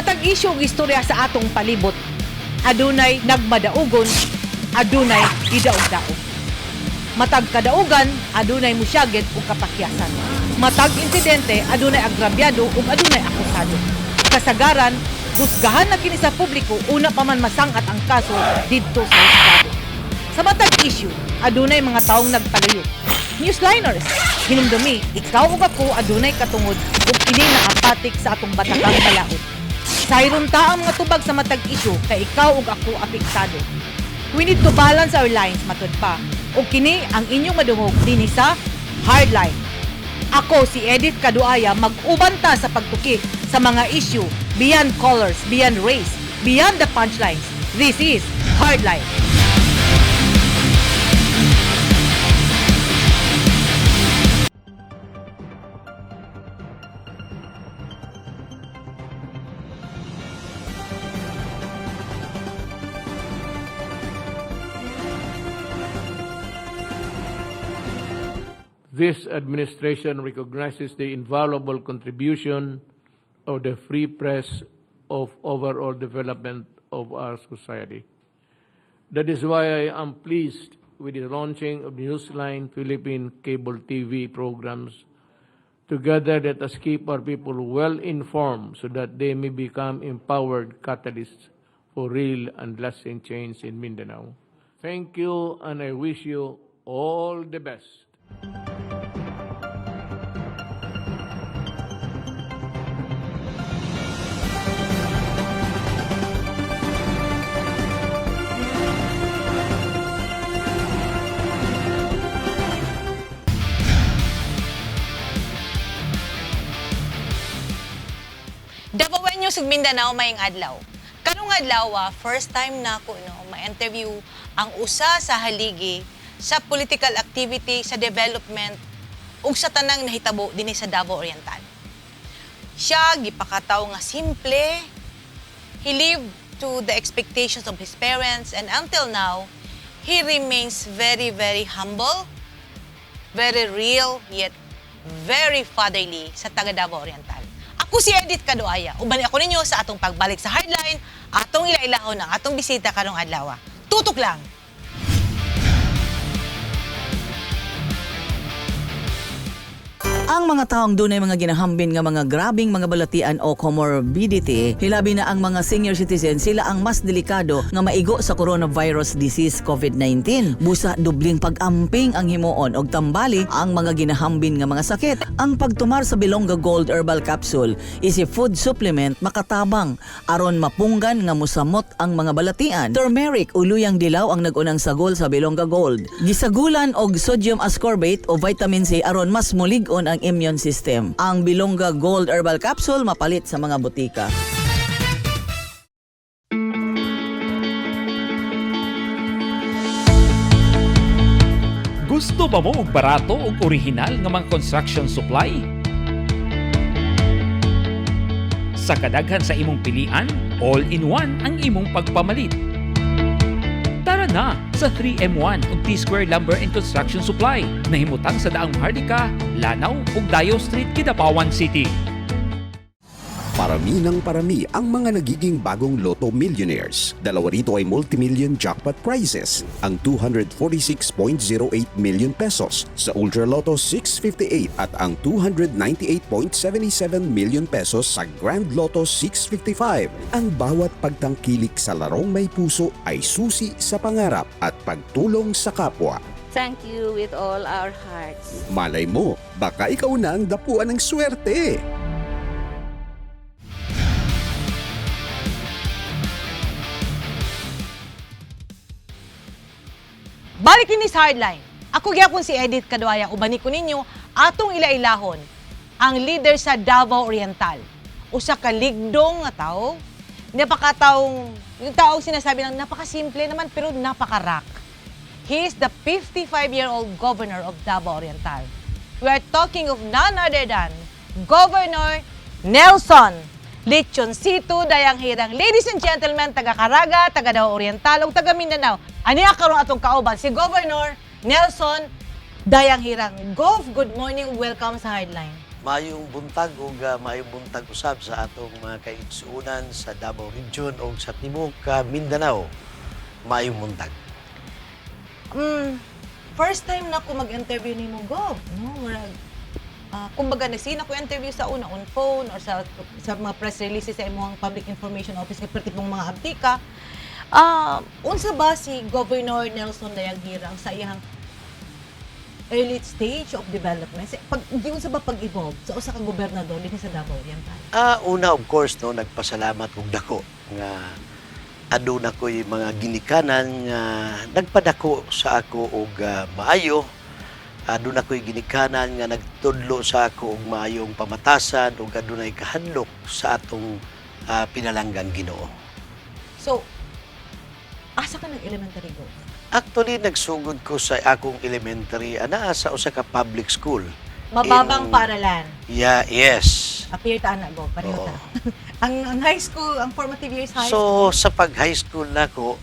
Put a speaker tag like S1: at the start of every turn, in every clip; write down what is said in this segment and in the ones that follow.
S1: Matag isyu ug istorya sa atong palibot, adunay nagmadaugon, adunay gidaog-daog. Matag kadaugan, adunay musyagit ug kapakyasan. Matag insidente, adunay agrabyado ug adunay akusado. Kasagaran, husgahan na kini sa publiko una pa man masangat ang kaso didto sa husgado. Sa matag issue, adunay mga taong nagpalayo. Newsliners, hinumdumi, ikaw ug ako adunay katungod ug kini nakapatik sa atong batakang balaod. Sayron ta ang mga tubag sa matag issue kay ikaw ug ako apektado. We need to balance our lines matud pa. Ug kini ang inyong madungog dinhi sa Hardline. Ako si Edith Kaduaya, mag-uban ta sa pagtuki sa mga issue beyond colors, beyond race, beyond the punchlines. This is Hardline.
S2: This administration recognizes the invaluable contribution of the free press of overall development of our society. That is why I am pleased with the launching of Newsline Philippine Cable TV programs. Together, let us keep our people well informed so that they may become empowered catalysts for real and lasting change in Mindanao. Thank you, and I wish you all the best.
S3: Davaoeños ug Mindanao, maayong adlaw. Karong adlaw, first time na ako, no, ma-interview ang usa sa haligi sa political activity, sa development ug sa tanang nahitabo dinhi sa Davao Oriental. Siya gipakataw nga simple. He lived to the expectations of his parents and until now, he remains very, very humble, very real, yet very fatherly sa taga Davao Oriental. Ako si Edith Kaduaya. Uban ako ninyo sa atong pagbalik sa Hardline, atong ilailahon ang atong bisita karong adlaw. Tutok lang!
S4: Ang mga taong dunay mga ginahambin nga mga grabing mga balatian o comorbidity, hilabi na ang mga senior citizen, sila ang mas delikado nga maigo sa coronavirus disease COVID-19. Busa dubling pag-amping ang himuon og tambali ang mga ginahambin nga mga sakit. Ang pagtumar sa Bilongga Gold Herbal Capsule is a food supplement makatabang aron mapunggan nga musamot ang mga balatian. Turmeric o luyang dilaw ang nag-unang sagol sa Bilongga Gold. Gisagulan og sodium ascorbate o vitamin C aron mas mulig-on ang immune system. Ang Bilongga Gold Herbal Capsule mapalit sa mga botika.
S5: Gusto ba mo og barato ug original nga mga construction supply? Sa kadaghan sa imong pilian, all-in-one ang imong pagpamalit. Tara na sa 3M1 ug T-Square Lumber and Construction Supply nahimutang sa Daang Maharlika, Lanao ug Dayo Street, Kidapawan City.
S6: Parami ng parami ang mga nagiging bagong Lotto millionaires. Dalawa rito ay multi-million jackpot prizes, ang 246.08 million pesos sa Ultra Lotto 658 at ang 298.77 million pesos sa Grand Lotto 655. Ang bawat pagtangkilik sa larong may puso ay susi sa pangarap at pagtulong sa kapwa.
S7: Thank you with all our hearts.
S6: Malay mo, baka ikaw na ang dapuan ng swerte.
S3: Balik ini sa Hardline. Ako gyapon si Edith Kaduaya, ubani ko ninyo atong ilailahon ang leader sa Davao Oriental. Usa ka ligdong nga tawo, napakataong, yung taong sinasabi ng napakasimple naman pero napakarak. He is the 55-year-old governor of Davao Oriental. We are talking of none other than Governor Nelson Lechoncito Dayanghirang. Ladies and gentlemen, taga Caraga, taga Davao Oriental, ug taga Mindanao. Ani karon atong kauban si Governor Nelson Dayanghirang. Gov, good morning, welcome sa Hardline.
S8: Maayong buntag ug maayong buntag usab sa atong mga kaigsuonan sa Davao Region ug sa tibuok Mindanao. Maayong buntag.
S3: First time na ko mag-interview nimo, Gov, no? Murag kumbaga nagsin ako interview sa una on phone or sa mga press releases sa imong Public Information Office kay perti pong mga abtika. Unsa ba si Governor Nelson Dayanghirang sa iyang early stage of development? Pag giunsa ba pag-evolve sa usa ka gobernador dinhi sa Davao Oriental?
S8: Una, of course, no, nagpasalamat kog dako nga aduna ko'y mga ginikanan nga nagpadako sa ako og maayo. Aduna ko'y ginikanan nga nagtudlo sa ako og maayong pamatasan ug adunay kahadlok sa atong pinalanggang Ginoo.
S3: So, asa ka nag-elementary, Gov?
S8: Actually, nagsugod ko sa akong elementary anaa sa usa ka public school.
S3: Mababang paaralan.
S8: Yeah, yes.
S3: Appear ta ana, Gov, pareho
S8: Oo.
S3: ta. Ang high school, ang formative years high school.
S8: So sa pag high school nako,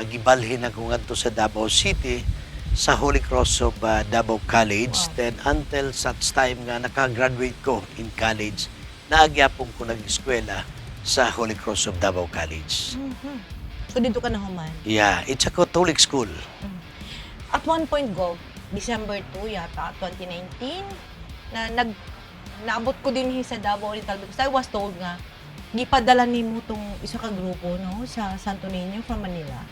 S8: gibalhin ako ngadto sa Davao City sa Holy Cross of Davao College. Then until such time nga naka-graduate ko in college, naagyapon ko nag-eskwela sa Holy Cross of Davao College.
S3: So dito ka na human.
S8: Yeah, it's a Catholic school.
S3: At one point, Gov, December 2 yata, 2019, na naabot ko din sa Davao Oriental because I was told nga, gipadala nimo tong isa ka grupo, no, sa Santo Niño from Manila.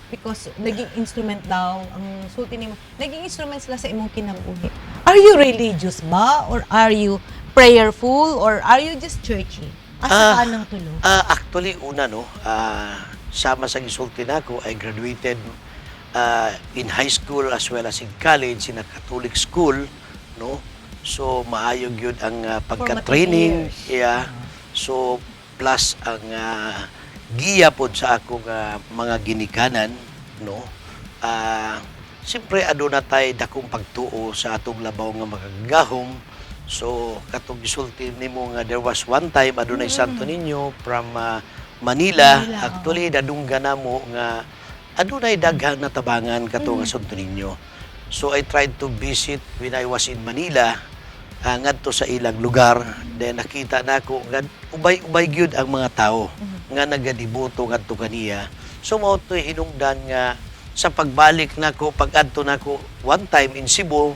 S3: Because naging instrument daw ang sulti nimo. Naging instrument sila sa imong kinabuhi. Are you religious ba or are you prayerful or are you just churchy? Asa ka nang tulo?
S8: Actually, una, no, sama sa gisulti nako, I graduated in high school as well as in college in a Catholic school, no? So, maayo gyud ang pagka-training.
S3: Formative years.
S8: Yeah. So, plus ang giya pod sa akong mga ginikanan, no? Siyempre, aduna tay dakong pagtuo sa atong labaw nga makagagahom. So, katong gisulti nimo nga there was one time adunay Santo Niño from Manila.
S3: Manila, oo.
S8: Actually, nadunggan namo nga adunay daghang natabangan kato nga Santo Niño. So, I tried to visit when I was in Manila ngadto sa ilang lugar. Then nakita nako nga ubay-ubay gyud ang mga tao nga nagadiboto ngadto kaniya. So mao to'y hinungdan nga sa pagbalik nako, pag-adto nako one time in Cebu,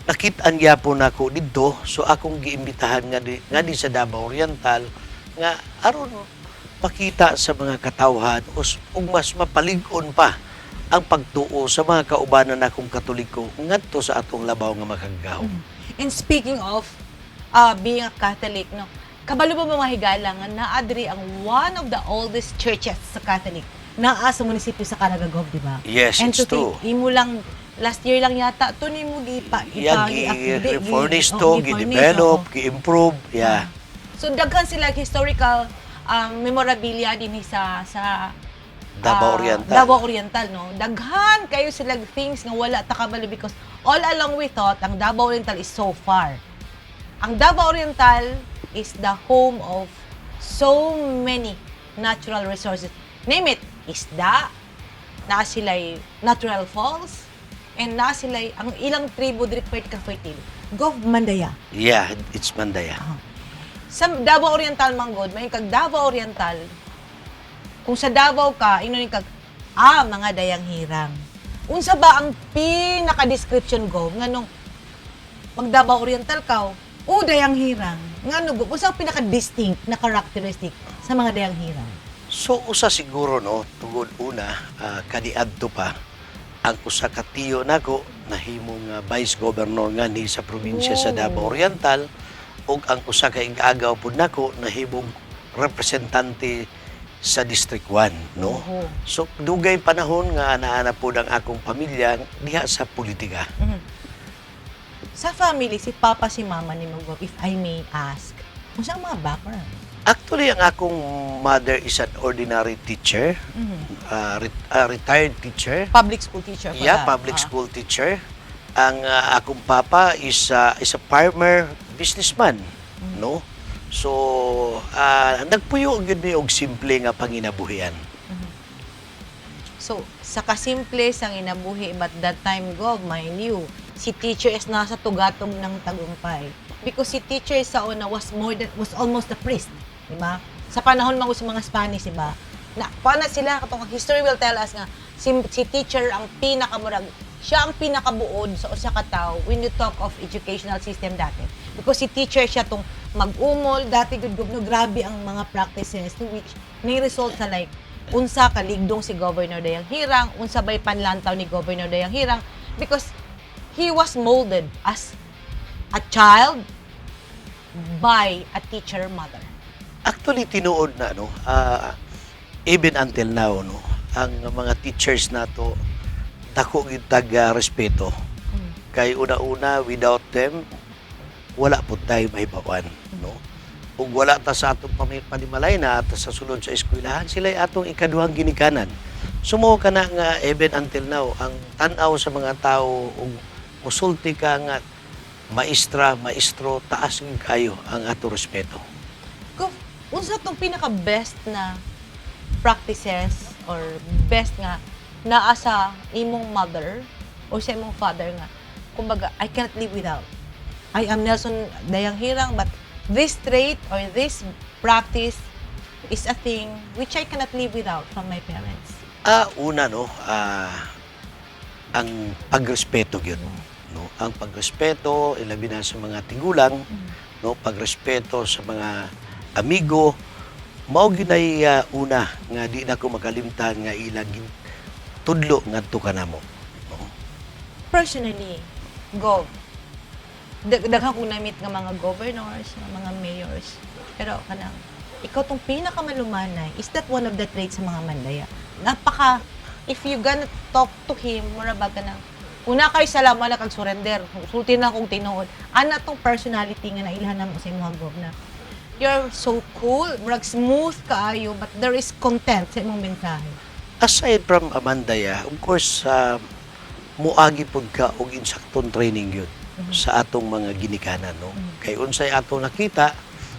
S8: nakit-an gyapon nako didto. So akong giimbitahan nga di sa Davao Oriental nga aron makita sa mga katawhan ug mas mapalig-on pa ang pagtuo sa mga kaubanan nakong Katoliko ngadto sa atong labaw nga makagagahom.
S3: And speaking of being a Catholic, no, kabalo ba, mga higala, nga naa diri ang one of the oldest churches sa Catholic naa sa munisipyo sa Caraga, Gov, di ba?
S8: Yes,
S3: And
S8: it's
S3: to think,
S8: true.
S3: imo lang, last year lang yata, to nimo gipa,
S8: Yeah,
S3: ipa,
S8: gi-refurnish
S3: oh,
S8: to,
S3: gi-furnish,
S8: gi-develop,
S3: oo.
S8: gi-improve. Yeah.
S3: So daghan sila historical memorabilia din sa
S8: Davao Oriental.
S3: Davao Oriental, no? Daghan kayo sila things nga wala ta kabalo because all along we thought ang Davao Oriental is so far. Ang Davao Oriental is the home of so many natural resources. Name it, isda, naa sila'y natural falls, and naa sila'y ang ilang tribo diri pwede ka fertile. Gov, Mandaya.
S8: Yeah, it's Mandaya.
S3: Sa Davao Oriental manggod, may kag Davao Oriental. Kung sa Davao ka, ingnon kag mga Dayanghirang. Unsa ba ang pinaka-description, Gov, nganong pag Davao Oriental ka, o Dayanghirang? Ngano, Gov, unsa ang pinaka-distinct na characteristic sa mga Dayanghirang?
S8: So usa siguro, no, tungod una, kaniadto pa ang usa ka tiyo nako nahimong vice governor ngani sa probinsya sa Davao Oriental ug ang usa ka ig-agaw pud nako nahimong representante sa District 1, no? So dugay panahon nga ana-ana pud ang akong pamilya diha sa politika.
S3: Sa family, si Papa, si Mama ni Gov, if I may ask, unsa ang mga background?
S8: Actually, ang akong mother is an ordinary teacher, a retired teacher.
S3: Public school teacher for
S8: Yeah,
S3: that.
S8: public school teacher. Ang akong papa is a farmer, businessman, no? So, nagpuyo gyud mi og simple nga panginabuhian.
S3: So, sa kasimple sang inabuhi, but that time, Gov, mind you, Si teacher is nasa tugatog ng tagumpay. Because si teacher sa una was more than, was almost a priest, di ba? Sa panahon mga sa mga Spanish, di ba? Na, paano sila, katong history will tell us nga, si teacher ang pinakamurag, siya ang pinakabuod sa usa ka tawo when you talk of educational system dati. Because si teacher siya tong mag-umol, dati gud no, grabe ang mga practices to which may result sa like unsa kaligdong si Governor Dayang Hirang, unsa bay panlantaw ni Governor Dayang Hirang, because he was molded as a child by a teacher mother.
S8: Actually, tinuod na, no? Even until now, no? Ang mga teachers nato, dako gyud tag respeto. Kay una-una, without them, wala pud tayo mahibawan, no? Ug wala ta sa atong panimalay na at sa sulod sa eskwelahan, sila ay atong ikaduhang ginikanan. So mao kana nga even until now, ang tan-aw sa mga tao ug musulti ka nga maestra, maestro, taas gyud kayo ang atong respeto.
S3: Kung unsa tong pinaka best na practices or best nga naa sa imong mother o sa imong father nga kumbaga I cannot live without. I am Nelson Dayanghirang, but this trait or this practice is a thing which I cannot live without from my parents.
S8: Una, no, ang pagrespeto gyud, no? Ang pagrespeto ilabi na sa mga tigulang, no, pagrespeto sa mga amigo, mao gyud ay una nga di na ko makalimtan nga ilang tudlo ngadto kanamo, no?
S3: Personally, Gov, daghan kong na-meet nga mga governors, nga mga mayors. Pero kanang ikaw tong pinakamalumanay, is that one of the traits sa mga Mandaya? Napaka, if you gonna talk to him, mura ba kanang, una kay salamat na kag surrender, sulti na kong tinuod. Ana tong personality nga nailhan namo sa imong Gov na you're so cool, murag smooth kaayo, but there is content sa imong mensahe.
S8: Aside from Amandaya, of course, muagi pud ka og insaktong training yun sa atong mga ginikanan, no? Kay unsay atong nakita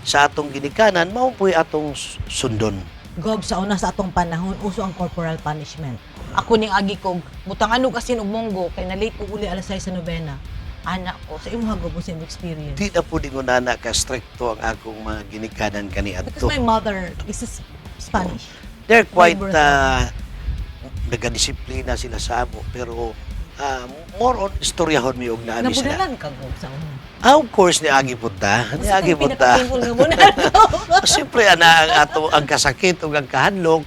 S8: sa atong ginikanan, mao po'y atong sundon.
S3: Gob, sa una sa atong panahon, uso ang corporal punishment. Ako ning agi kog, butangan og asin og munggo, kay na-late ko uli alas 6 sa nobena. Anak ko, sa imong Gob, sa imong experience.
S8: Di na po dingon na ka stricto ang akong mga ginikanan kaniadto.
S3: Because my mother is a Spanish.
S8: They're quite
S3: birth.
S8: Nagadisiplina sila sa amo, pero more on istoryahon mi og naami sila.
S3: Nabunalan ka, Gob, sa una.
S8: Ah, of course, niagi pud ta. Niagi pud ta.
S3: Pinaka-painful nga bunal.
S8: Siyempre, ana ang ato ang kasakit ug ang kahadlok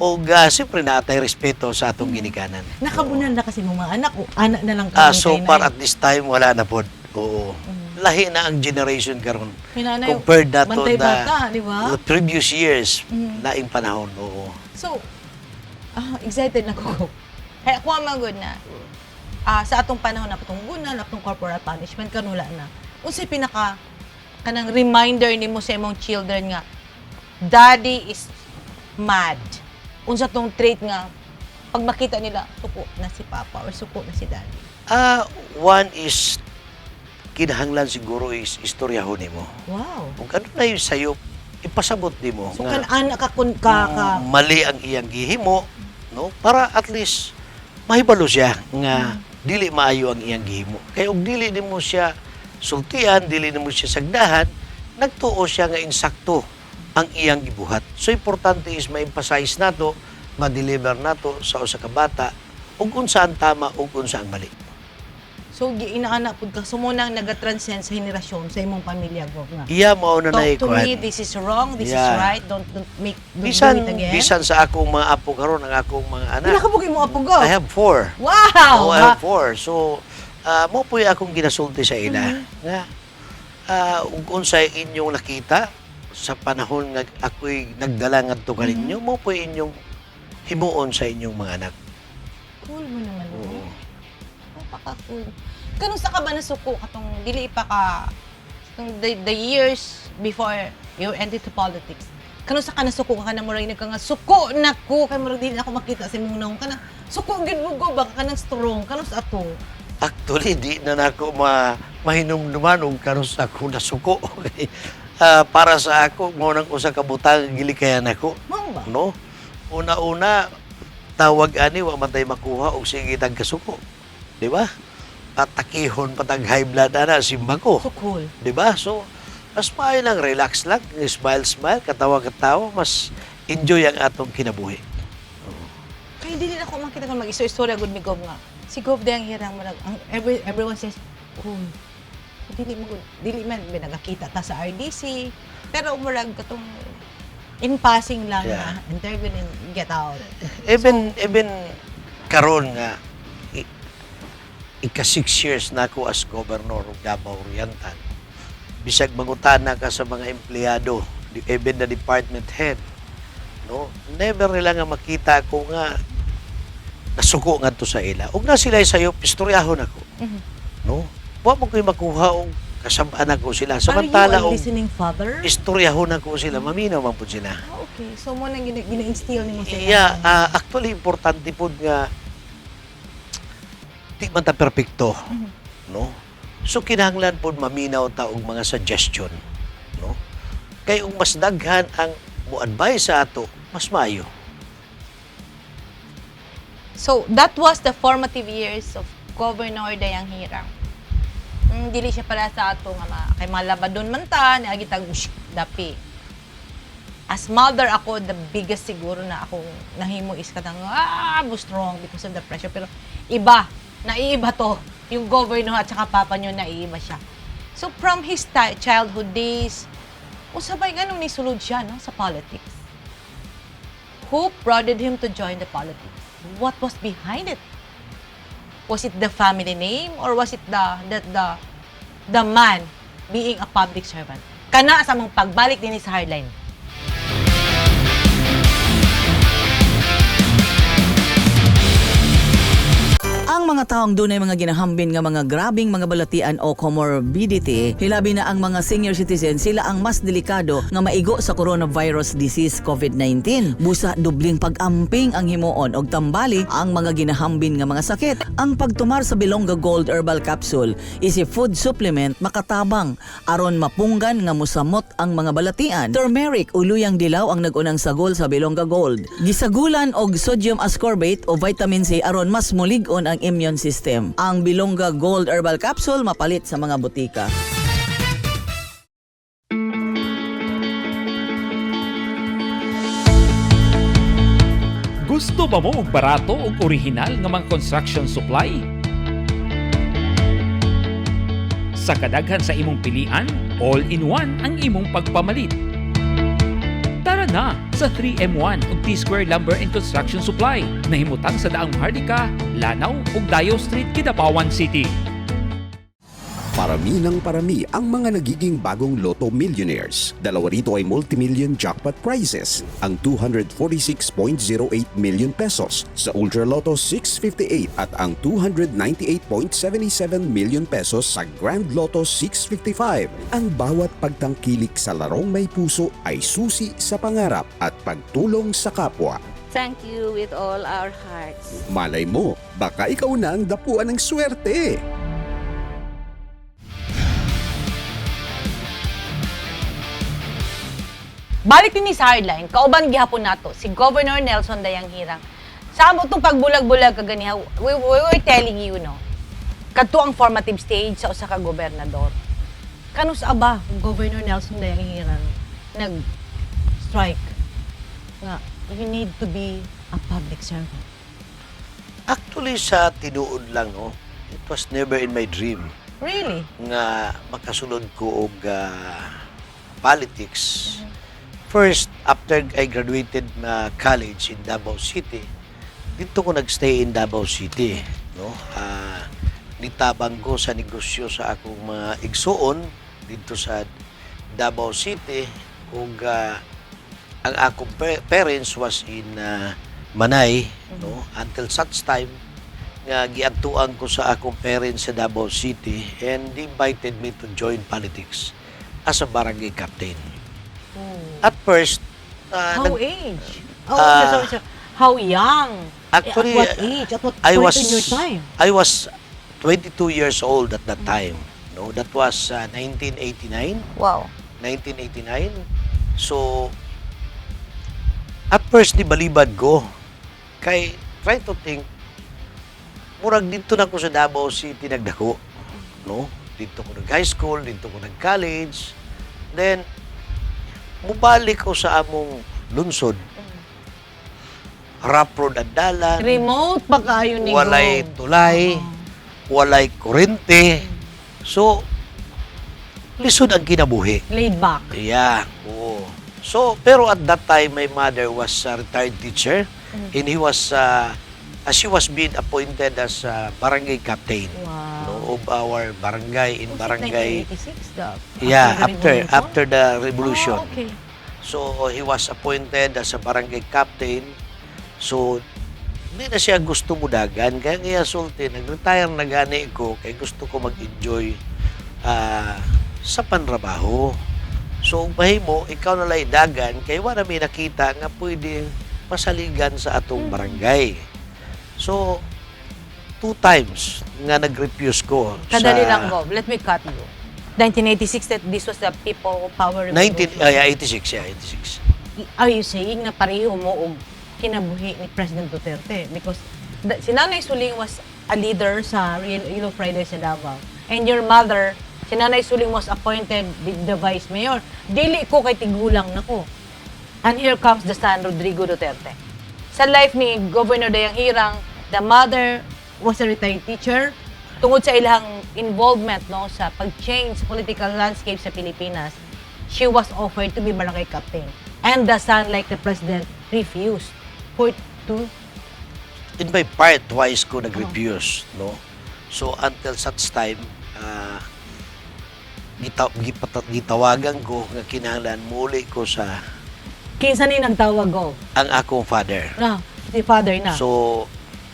S8: ug siyempre naa tay respeto sa atong ginikanan.
S3: Nakabunal na kasi mga anak o anak na lang
S8: Ah,
S3: kami
S8: so
S3: kay
S8: far
S3: nay.
S8: at this time wala na pod. Oo. Lahi na ang generation karon.
S3: Hinanay,
S8: Compared na to
S3: bantay
S8: the,
S3: bata, di ba?
S8: the previous years, laing panahon. Oo.
S3: So, excited na ko. Kaya ako ang good na sa atong panahon na atong gunal, atong corporal punishment, kanula na. Unsay pinaka kanang reminder nimo sa imong children nga daddy is mad? Unsa tong trait nga pag makita nila suko na si papa or suko na si daddy?
S8: One is kinahanglan siguro is istoryahon nimo. Kung ano na yung sayo, ipasabot nimo
S3: So
S8: nga
S3: kan anak ka kun ka
S8: mali ang iyang gihimo, no? Para at least mahibalo siya nga dili maayo ang iyang gihimo. Kay og dili nimo siya sultian, dili nimo siya sagdahan, nagtuo siya nga insakto ang iyang gibuhat. So importante is ma-emphasize nato, ma-deliver nato sa usa ka bata ug unsa ang tama ug unsa ang mali.
S3: So giinaana pud ka sumunang nagatranscend sa henerasyon sa imong pamilya, Gov, nga.
S8: Iya, mao na
S3: Talk to
S8: kuan.
S3: me, this is wrong, this is right, don't make don't
S8: Bisan
S3: do it again.
S8: bisan sa akong mga apo karon, ang akong mga anak.
S3: Pila ka mo apo, Gov?
S8: I have four.
S3: Wow!
S8: Oh, I have four. So, mao po yung akong ginasulti sa ila. Nga, ug unsay inyong nakita sa panahon nga ako'y nagdala ngadto kaninyo, mao po inyong himuon sa inyong mga anak.
S3: Cool mo naman.
S8: Oo.
S3: Napaka-cool. Kanus-a ka ba nasuko katong dili pa ka katong the years before you entered to politics? Kanus-a ka nasuko ka na murag nagka nga suko na ko kay murag dili na ako makita sa imong nawong kana suko gyud mo go ba kanang strong kanus ato?
S8: Actually, di na nako mahinumduman og kanus ako nasuko. Para sa ako, mao nang usa ka butang gilikayan ako.
S3: Mao ba?
S8: No? Una-una, tawag ani wa man tay makuha og sige tag kasuko. Di ba? Patakihon patag high blood ana simba ko.
S3: So cool.
S8: Di ba? So, mas maayo lang, relax lang, smile, smile, katawa-katawa, mas enjoy ang atong kinabuhi.
S3: Kaya dili na ako makita kung mag-istorya gud mi Gov nga. Si Gov Dayang Hirang murag ang everyone says cool. Dili mo gud, dili man may nagakita ta sa RDC, pero murag katong in passing lang na interview and get out.
S8: Even karon nga ika 6 years na ako as governor of Davao Oriental. Bisag mangutana ka sa mga empleyado, even the department head, no? Never nila nga makita ko nga nasuko ngadto sa ila. Ug na sila sayo, istoryahon ako. No? Wa mo ko'y makuha og kasab-an ako sila. Samantala
S3: Are you a
S8: og
S3: listening father?
S8: istoryahon ako sila, maminaw man pud sila.
S3: Ah, okay. So mo nang gina-instill nimo sila.
S8: Yeah, actually importante pud nga di man ta perpekto, no? So kinahanglan pud maminaw ta og mga suggestion, no? Kay ung mas daghan ang mo-advise sa ato, mas maayo.
S3: So, that was the formative years of Governor Dayang Hirang. Dili siya para sa ato nga kay malabadon man ta, niagi tag ush, dapi. As mother ako, the biggest siguro na akong nahimo is katang mo strong because of the pressure. Pero iba, naiiba to. Yung governor at saka papa niyo, naiiba siya. So from his childhood days, usabay nga nung nisulod siya, no, sa politics. Who prodded him to join the politics? What was behind it? Was it the family name or was it the man being a public servant? Kana sa among pagbalik din sa Hardline.
S4: Ang mga taong dunay mga ginahambin nga mga grabing mga balatian o comorbidity, hilabi na ang mga senior citizen, sila ang mas delikado nga maigo sa coronavirus disease COVID-19. Busa dubling pag-amping ang himuon og tambali ang mga ginahambin nga mga sakit. Ang pagtumar sa Bilongga Gold Herbal Capsule is a food supplement makatabang aron mapunggan nga musamot ang mga balatian. Turmeric o luyang dilaw ang nagunang sagol sa Bilongga Gold. Gisagulan og sodium ascorbate o vitamin C aron mas mulig-on ang immune system. Ang Bilongga Gold Herbal Capsule mapalit sa mga botika.
S5: Gusto ba mo og barato ug orihinal nga mga construction supply? Sa kadaghan sa imong pilian, all-in-one ang imong pagpamalit. Tara na sa 3M1 ug T-Square Lumber and Construction Supply. Nahimutang sa Daang Maharlika, Lanao ug Dayo Street, Kidapawan City.
S6: Parami ng parami ang mga nagiging bagong Lotto millionaires. Dalawa rito ay multimillion jackpot prizes, ang 246.08 million pesos sa Ultra Lotto 658 at ang 298.77 million pesos sa Grand Lotto 655. Ang bawat pagtangkilik sa larong may puso ay susi sa pangarap at pagtulong sa kapwa.
S7: Thank you with all our hearts.
S6: Malay mo, baka ikaw na ang dapuan ng swerte.
S3: Balik din ni sa Hardline, kauban gihapon nato si Governor Nelson Dayanghirang. Sa amo tong pagbulag-bulag kaganiha, we were telling you, no, kadto ang formative stage sa usa ka gobernador. Kanus aba, Governor Nelson Dayanghirang nag-strike nga you need to be a public servant?
S8: Actually, sa tinuod lang, no, it was never in my dream
S3: Really?
S8: nga makasulod ko og politics. First, after I graduated na college in Davao City, dito ko nagstay in Davao City, no? Nitabang ko sa negosyo sa akong mga igsuon dito sa Davao City ug ang akong parents was in Manay, no, until such time nga giadtuan ko sa akong parents sa Davao City and they invited me to join politics as a barangay captain. At first,
S3: How age? Oh, sorry, sorry. How young?
S8: Actually,
S3: at what age? At what
S8: I
S3: point
S8: was
S3: in your time?
S8: I was 22 years old at that time. No, that was 1989. 1989. So, at first, di balibad ko. Kay, try to think, Murag didto na ko sa Davao City nagdako, no? Didto ko nag high school, didto ko nag college. Then mubalik ko sa among lungsod. Rough road ang dalan.
S3: Remote pa kaayo ni
S8: Walay
S3: Gov.
S8: tulay, walay kurente. So, lisod ang kinabuhi.
S3: Laid back.
S8: Yeah, oo. So, pero at that time, my mother was a retired teacher and he was, as she was being appointed as a barangay captain, no, of our barangay in
S3: Was it
S8: barangay.
S3: 1986, the
S8: Yeah,
S3: the
S8: after
S3: revolution?
S8: after the revolution.
S3: Oh, okay.
S8: So, he was appointed as a barangay captain. So, hindi na siya gusto mudagan. Kaya nga sulti, nag-retire na gani ko kay gusto ko mag-enjoy sa panrabaho. So, mahimo, ikaw na lang dagan, kay wala may nakita nga pwede masaligan sa atong barangay. So, two times nga nag-refuse ko.
S3: Kadali
S8: sa
S3: lang, Gov. Let me cut you. 1986, that this was the People Power Revolution.
S8: 19, yeah, 86, yeah, 86.
S3: Are you saying na pareho mo og kinabuhi ni President Duterte? Because si Nanay Suling was a leader sa Yellow Friday sa Davao. And your mother, si Nanay Suling, was appointed the vice mayor. Dili ko kay tigulang nako. And here comes the son, Rodrigo Duterte. Sa life ni Governor Dayanghirang, the mother was a retired teacher. Tungod sa ilang involvement, no, sa pag-change sa political landscape sa Pilipinas, she was offered to be barangay captain. And the son, like the president, refused for two.
S8: In my part, twice ko nag-refuse, no? So, until such time, gitawagan ko nga kinahanglan muli ko sa
S3: Kinsa ni nagtawag ko?
S8: Ang akong father.
S3: Na, si father na.
S8: So,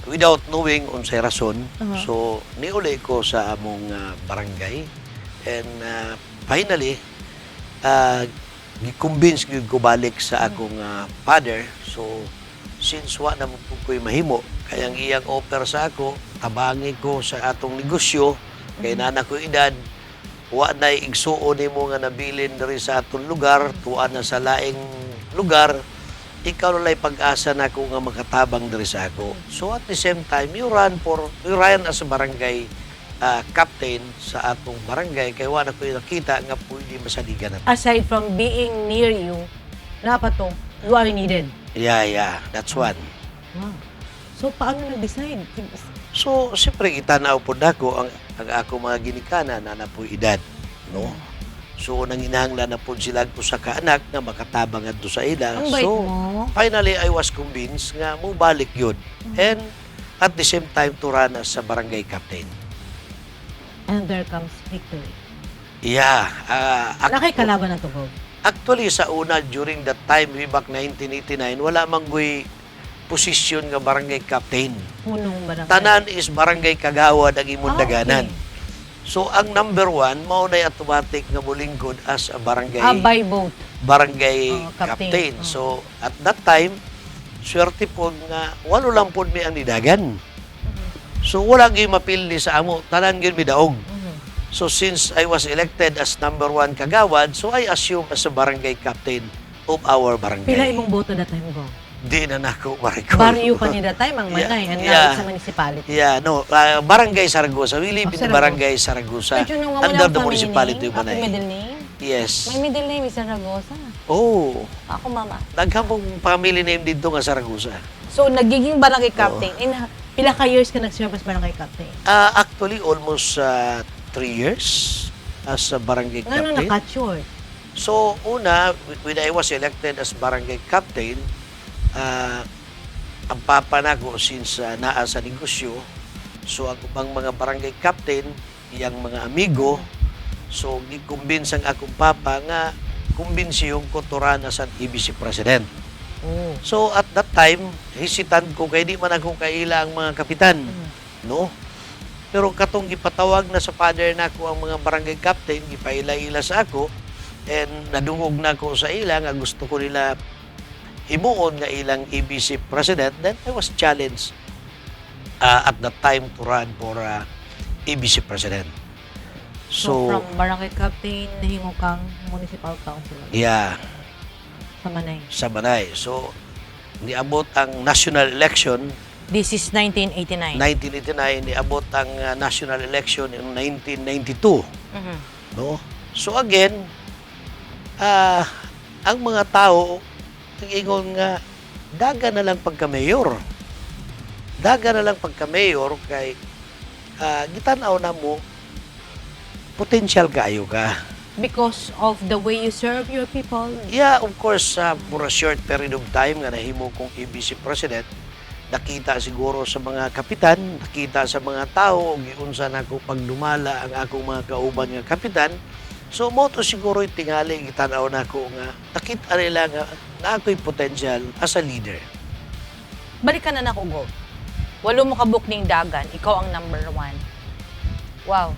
S8: without knowing unsay rason, so niuli ko sa among barangay and finally gi-convince gyud ko balik sa akong father. So, since wa na mo pud ko'y mahimo, kay ang iyang offer sa ako, tabangi ko sa atong negosyo, kay nana ko edad, wa na igsuon nimo nga nabilin diri sa atong lugar, tuwa na sa laing lugar, ikaw na la'y pag-asa na ako nga makatabang diri sa ako. So at the same time, you run as a barangay captain sa atong barangay kay wa na ko nakita nga pwede masaligan na.
S3: Aside from being near you, napatong, you are needed.
S8: Yeah, that's one.
S3: Wow. So, paano nag-decide?
S8: So, siyempre, itanaw po nako ang ako mga ginikanan na na po edad, no? So, nanginahanglan na po sila ko sa kaanak na makatabang adto sa ila.
S3: Ang bait
S8: So,
S3: mo.
S8: finally, I was convinced nga mubalik yun. And at the same time, to run as a barangay captain.
S3: And there comes victory.
S8: Yeah.
S3: Nakay kalaban na to, Bob.
S8: Actually, sa una, during that time, way back 1989, wala man go'y posisyon nga barangay captain.
S3: Punong barangay.
S8: Tanan is barangay kagawad ang imong daganan. So, ang number one, mao na'y automatic nga mulingkod as a barangay
S3: By vote.
S8: Barangay
S3: Oh, captain.
S8: captain.
S3: Oh.
S8: So, at that time, swerte po nga, walo lang po mi ang nidagan. So, wala gyud mapili sa amo. Tanan gyud midaog. So, since I was elected as number one kagawad, so I assume as a barangay captain of our barangay.
S3: Pila imong boto that time, Go?
S8: Di na nako ma-recall.
S3: Barrio pa ni that time ang Manay, and now it's a municipality.
S8: Yeah, no. Barangay Saragosa. We live
S3: Oh,
S8: in
S3: Saragosa.
S8: Barangay Saragosa.
S3: But you know, nga wala
S8: Under
S3: ang
S8: the
S3: family
S8: municipality
S3: name.
S8: of Manay.
S3: Ako middle name.
S8: Yes.
S3: My middle name is Saragosa.
S8: Oh.
S3: Ako mama.
S8: Daghan pong family name dito nga Saragosa.
S3: So, nagiging barangay captain. In pila ka years ka nag-serve as barangay captain?
S8: Actually, almost 3 years as a barangay
S3: Ngano
S8: captain.
S3: na-cut short?
S8: So, una, when I was elected as barangay captain, ang papa nako since naa sa negosyo, so ang ubang mga barangay captain, iyang mga amigo, so gikumbins ang akong papa nga kumbinsi yung ko to run as an ABC president.
S3: Oh.
S8: So at that time, hesitant ko kay di man ako kaila ang mga kapitan, no? Pero katong gipatawag na sa father nako ang mga barangay captain, gipaila-ila sa ako and nadungog na ako sa ila nga gusto ko nila himuon nga ilang ABC president, then I was challenged at that time to run for ABC president.
S3: So,
S8: So,
S3: from barangay captain, nahimo kang municipal councilor
S8: yeah,
S3: sa Manay.
S8: Sa Manay. So, niabot ang national election.
S3: This is 1989.
S8: 1989, niabot ang national election in 1992. No? So again, ang mga tao ingon nga daga na lang pagka-mayor. Daga na lang pagka-mayor kay gitan-aw na mo potential kaayo ka.
S3: Because of the way you serve your people.
S8: Yeah, of course, for a short period of time nga nahimo kong ABC president, nakita siguro sa mga kapitan, nakita sa mga tao, giunsa nako pagdumala ang akong mga kauban nga kapitan. So mao to siguro yung tingali gitan-aw nako nga nakita nila nga na ako'y potential as a leader.
S3: Balikan na nako, Gov. Walo mo kabuok ning dagan, ikaw ang number one. Wow.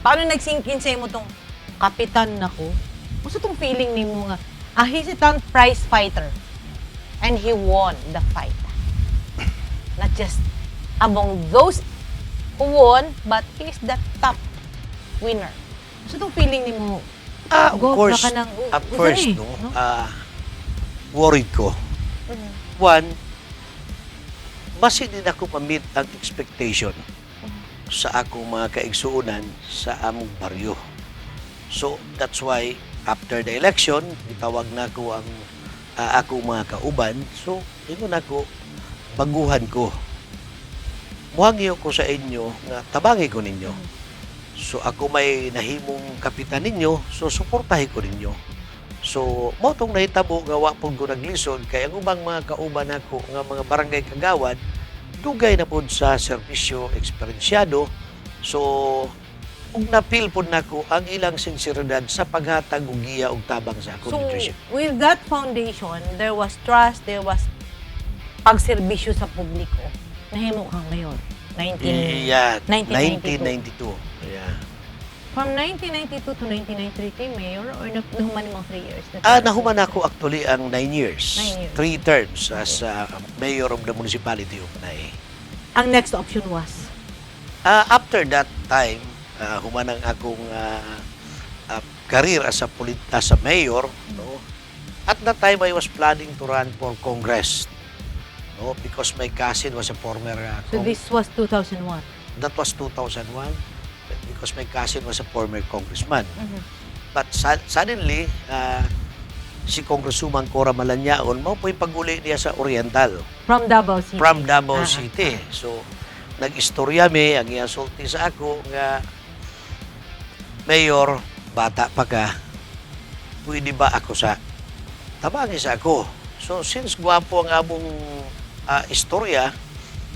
S3: Paano nag-sink in sa imo tong kapitan nako? Unsa tong feeling nimo nga he's a prize fighter and he won the fight? Not just among those who won, but he is the top winner. Unsa tong feeling nimo?
S8: Ah, of
S3: Gov,
S8: course,
S3: baka nang-
S8: at
S3: usa
S8: first,
S3: eh,
S8: no,
S3: no?
S8: Worried ko. One, basin din ako ma-meet ang expectation sa akong mga kaigsuonan sa among baryo. So, that's why after the election, gitawag na ko ang akong mga kauban. So, ingon ako, baguhan ko. Muhangyo ko sa inyo nga tabangi ko ninyo. So ako may nahimong kapitan ninyo, so suportahi ko ninyo. So mao tong nahitabo nga wa pud ko naglisod kay ang ubang mga kauban nako nga mga barangay kagawad dugay na pud sa serbisyo, eksperyensyado. So ug na-feel pud nako ang ilang sinseridad sa paghatag og giya og tabang sa akong
S3: So,
S8: leadership.
S3: with that foundation, there was trust, there was pagserbisyo sa publiko. Nahimo kang mayor. 19,
S8: Yeah,
S3: 1992.
S8: 1992. Yeah.
S3: From 1992 to 1993, kay mayor, or nahuman mo 3 years?
S8: Nahuman ako actually ang 9 years.
S3: 9 years.
S8: Three terms as mayor of the municipality of Naay.
S3: Ang next option was?
S8: After that time, human ang akong career as a mayor, no? At that time I was planning to run for Congress. No, because my cousin was a former
S3: So this was 2001.
S8: That was 2001 because my cousin was a former congressman. But suddenly, si Congresswoman Cora Malanyaon, mao po'y pag-uli niya sa Oriental
S3: From Davao City.
S8: From Davao City. So, nag-istorya mi, ang iya sulti sa ako nga, "Mayor, bata pa ka, pwede ba ako sa, tabangi sa ako?" So, since gwapo ang among istorya,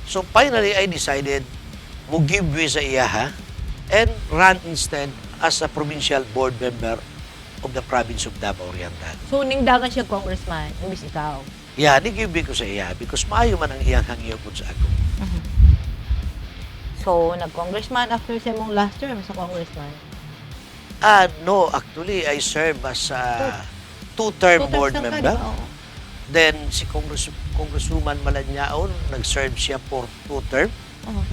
S8: so finally I decided mo give way sa iya ha, and run instead as a provincial board member of the province of Davao Oriental.
S3: So, ningdagan siya congressman, imbis ikaw.
S8: Yeah, ni-give way ko sa iya because maayo man ang iyang hangyo pud sa ako.
S3: So, nag-congressman after sa imong last term sa congressman.
S8: No, actually, I serve as a two-term
S3: Two terms
S8: board
S3: lang ka,
S8: member.
S3: di ba? Oo.
S8: Then, si Congresswoman Malanyaon, nag-serve siya for two term.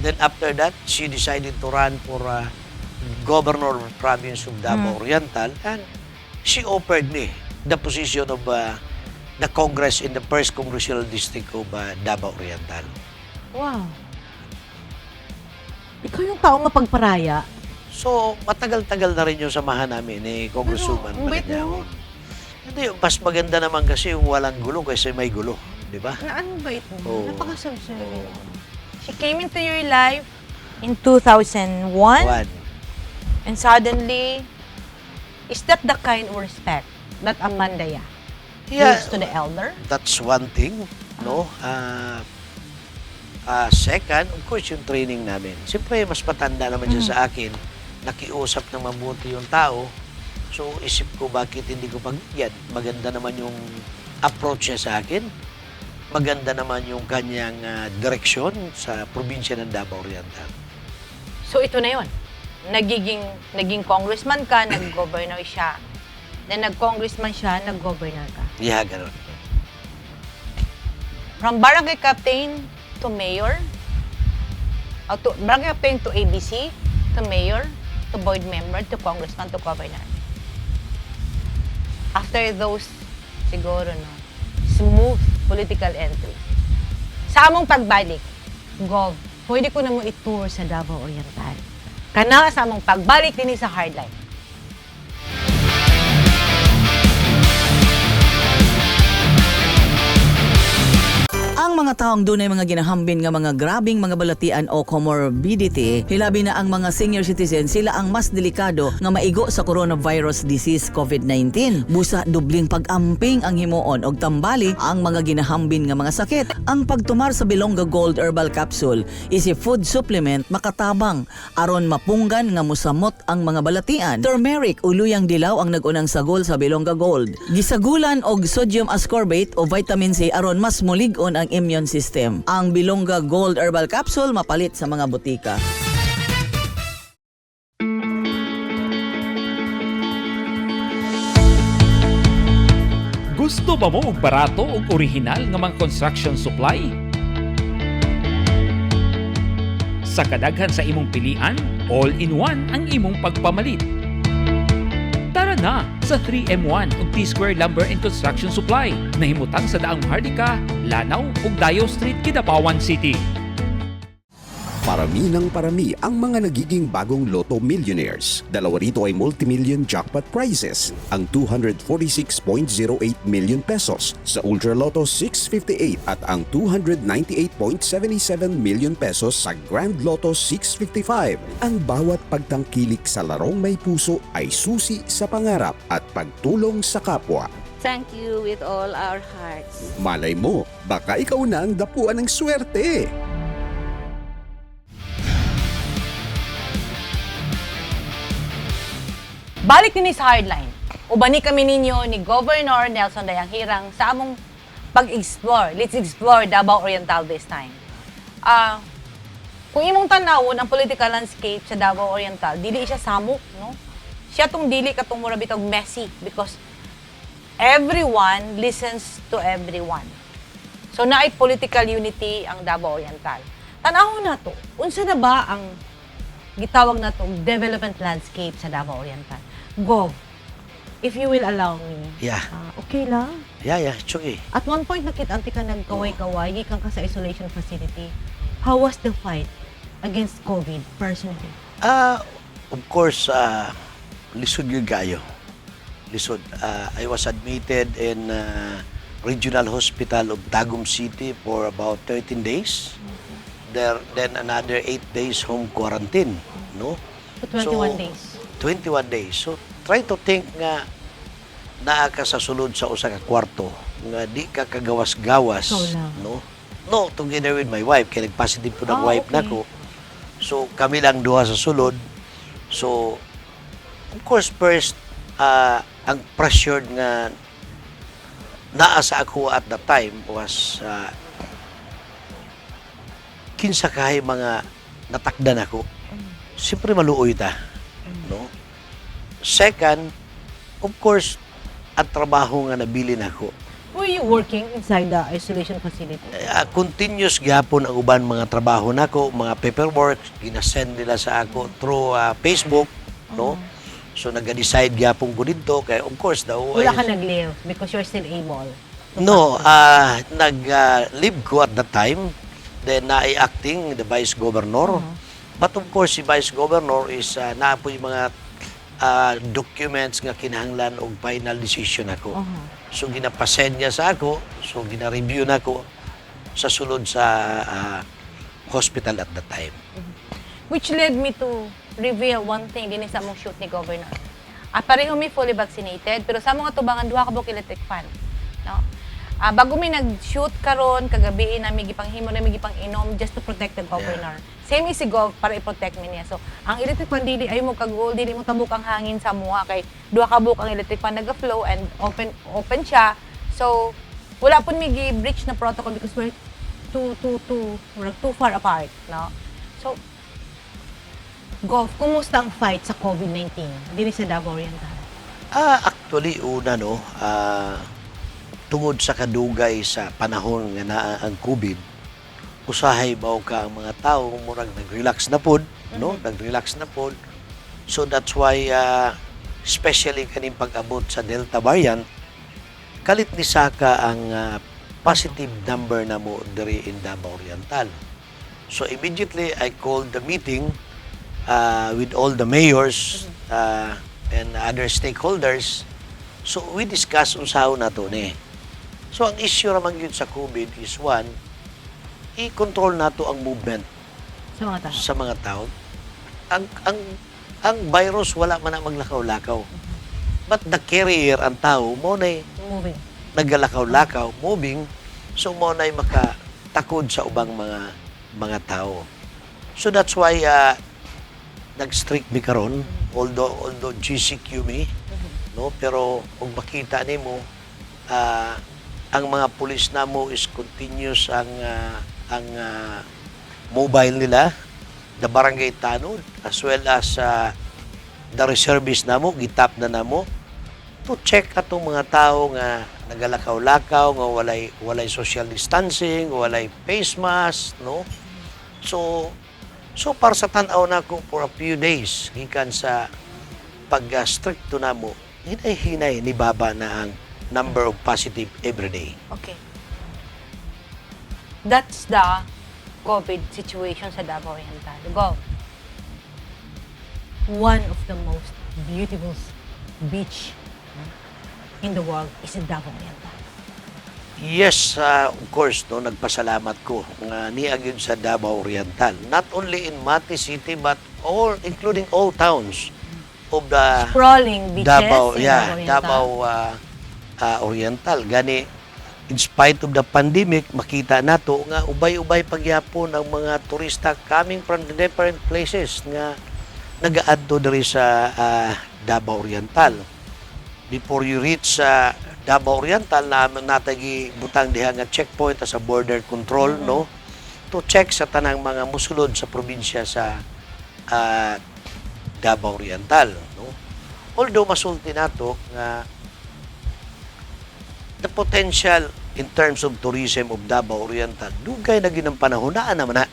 S8: Then after that, she decided to run for governor of the province of Davao Oriental. And she offered me the position of the Congress in the first congressional district of Davao Oriental.
S3: Wow. Ikaw yung taong mapagparaya.
S8: So, matagal-tagal na rin yung samahan namin ni Congresswoman
S3: Pero, ang bait mo.
S8: Malanyaon. Hindi, mas maganda naman kasi yung walang gulo kaysa may gulo. Di ba?
S3: Na ano bait mo?
S8: Oo.
S3: Napaka-subservient. She came into your life in 2001
S8: One.
S3: And suddenly, is that the kind of respect that a Mandaya gives to the elder?
S8: That's one thing, no? Second, of course, yung training namin. Siyempre, mas matanda naman siya sa akin. Nakiusap ng mabuti yung tao. So, isip ko, bakit hindi ko pagbigyan? Maganda naman yung approach niya sa akin. Maganda naman yung kanyang direksyon sa probinsya ng Davao Oriental.
S3: So ito na yon. Naging congressman ka, nag-governor siya. Then nag-congressman siya, nag-governor ka.
S8: Yeah, ganun.
S3: From barangay captain to mayor, to barangay captain to ABC, to mayor, to board member, to congressman, to governor. After those, siguro, no, smooth political entry. Sa among pagbalik, Gov, pwede ko na mo i-tour sa Davao Oriental. Kana sa among pagbalik dinhi sa Hardline.
S4: Ang mga taong dunay mga ginahambin nga mga grabing mga balatian o comorbidity, hilabi na ang mga senior citizen, sila ang mas delikado nga maigo sa coronavirus disease COVID-19. Busa dubling pag-amping ang himuon og tambali ang mga ginahambin nga mga sakit. Ang pagtumar sa Bilongga Gold Herbal Capsule is a food supplement makatabang aron mapunggan nga musamot ang mga balatian. Turmeric o luyang dilaw ang nag-unang sagol sa Bilongga Gold. Gisagulan og sodium ascorbate o vitamin C aron mas mulig-on ang immune system. Ang Bilongga Gold Herbal Capsule mapalit sa mga botika.
S5: Gusto ba mo og barato ug orihinal nga mga construction supply? Sa kadaghan sa imong pilian, all-in-one ang imong pagpamalit. Tara na sa 3M1 ug T-Square Lumber and Construction Supply. Nahimutang sa Daang Maharlika, Lanao ug Dayo Street, Kidapawan City.
S6: Parami ng parami ang mga nagiging bagong Lotto millionaires. Dalawa rito ay multimillion jackpot prizes, ang 246.08 million pesos sa Ultra Lotto 658 at ang 298.77 million pesos sa Grand Lotto 655. Ang bawat pagtangkilik sa larong may puso ay susi sa pangarap at pagtulong sa kapwa.
S7: Thank you with all our hearts.
S6: Malay mo, baka ikaw na ang dapuan ng swerte.
S3: Balik dinhi sa Hardline. Ubani kami ninyo ni Governor Nelson Dayanghirang sa among pag-explore. Let's explore Davao Oriental this time. Kung imong tanawon ang political landscape sa Davao Oriental, dili siya samok, no? Siya tong dili katong mura bitog messy because everyone listens to everyone. So naay political unity ang Davao Oriental. Tan-awon na to. Unsa na ba ang gitawag na to development landscape sa Davao Oriental? Gov, if you will allow me.
S8: Yeah.
S3: Okay lang.
S8: Yeah, it's okay.
S3: At one point nakita anti ka nagkaway-kaway, gikan ka sa isolation facility. How was the fight against COVID personally?
S8: Of course, lisod gyud kayo. Lisod. I was admitted in Regional Hospital of Tagum City for about 13 days. There, then another 8 days home quarantine, no?
S3: So 21 days.
S8: 21 days. So try to think nga naa ka sa sulod sa usa ka kwarto nga di ka kagawas-gawas,
S3: Ikaw lang.
S8: No? No, together with my wife kay nag-positive po ng wife nako. So kami lang duha sa sulod. So of course first, ang pressure nga naa sa ako at the time was kinsa kahay mga natakdan ako. Siyempre maluoy ta, no? Second, of course, ang trabaho nga nabilin ako.
S3: Were you working inside the isolation facility?
S8: Continuous gyapon ang uban mga trabaho nako, mga paperwork ginasend nila sa ako through Facebook, no? So nag-decide gyapon ko didto kay of course daw
S3: Wala ka nag-leave because you're still able.
S8: No, nag-leave ko at that time. Then naay acting the vice governor. But of course si vice governor is naa po yung mga documents nga kinahanglan og final decision ako. So ginapasend niya sa ako, so gina-review nako sa sulod sa hospital at that time.
S3: Which led me to reveal one thing din sa among shoot ni Governor. Pareho mi fully vaccinated, pero sa mga tubangan duha ka buok electric fan. No? Bago mi nag-shoot karon kagabi na mi gipanghimo na mi gipang-inom just to protect the governor. Same is si Gov para i-protect mi niya. So, ang electric fan dili ay mo kagul, dili mo tabok ang hangin sa muha kay duha ka buok ang electric fan naga-flow and open open siya. So, wala pud mi gi-breach na protocol because we're too too too murag too far apart, no? So, Gov, kumusta ang fight sa COVID-19 diri sa Davao Oriental?
S8: Actually, una, no, tungod sa kadugay sa panahon nga naa ang COVID, usahay ba ka ang mga tao murag nag-relax na pod, no? Nag-relax na pod. So that's why especially kaning pag-abot sa Delta variant, kalit ni saka ang Positive number namo diri in Davao Oriental. So immediately I called the meeting with all the mayors and other stakeholders. So we discuss unsaon nato ni. So ang issue ra man gyud sa COVID is one, i-control nato ang movement
S3: sa mga tao.
S8: Sa mga tao. Ang virus, wala man na maglakaw-lakaw. But the carrier, ang tao, mao na
S3: Moving.
S8: Naglalakaw-lakaw, moving, so mao na'y makatakod sa ubang mga tao. So that's why nag-strict mi karon, although GCQ mi, no, pero kung makita nimo ang mga pulis namo is continuous ang mobile nila, the barangay tanod as well as the reservist namo, gitap na namo to check atong mga tao nga nagalakaw-lakaw, nga walay social distancing, walay face mask, no? So para sa tan-aw nako for a few days gikan sa pag-stricto namo, hinay-hinay ni baba na ang number of positive every day.
S3: Okay. That's the COVID situation sa Davao Oriental. Go. One of the most beautiful beach in the world is in Davao Oriental.
S8: Yes, of course, no, nagpasalamat ko nga niya gyud sa Davao Oriental. Not only in Mati City but all, including all towns of the
S3: Sprawling beaches
S8: Davao,
S3: in
S8: yeah,
S3: Davao Oriental.
S8: Davao Oriental. Gani, in spite of the pandemic, makita nato nga ubay-ubay pagyapon ang mga turista coming from the different places nga nagaadto diri sa Davao Oriental. Before you reach sa Davao Oriental na natagi butang diha nga checkpoint as a border control, no, to check sa tanang mga musulod sa probinsya sa Davao Oriental, no. Although masulti nato nga the potential in terms of tourism of Davao Oriental, dugay na gyud ang panahon naa naman na,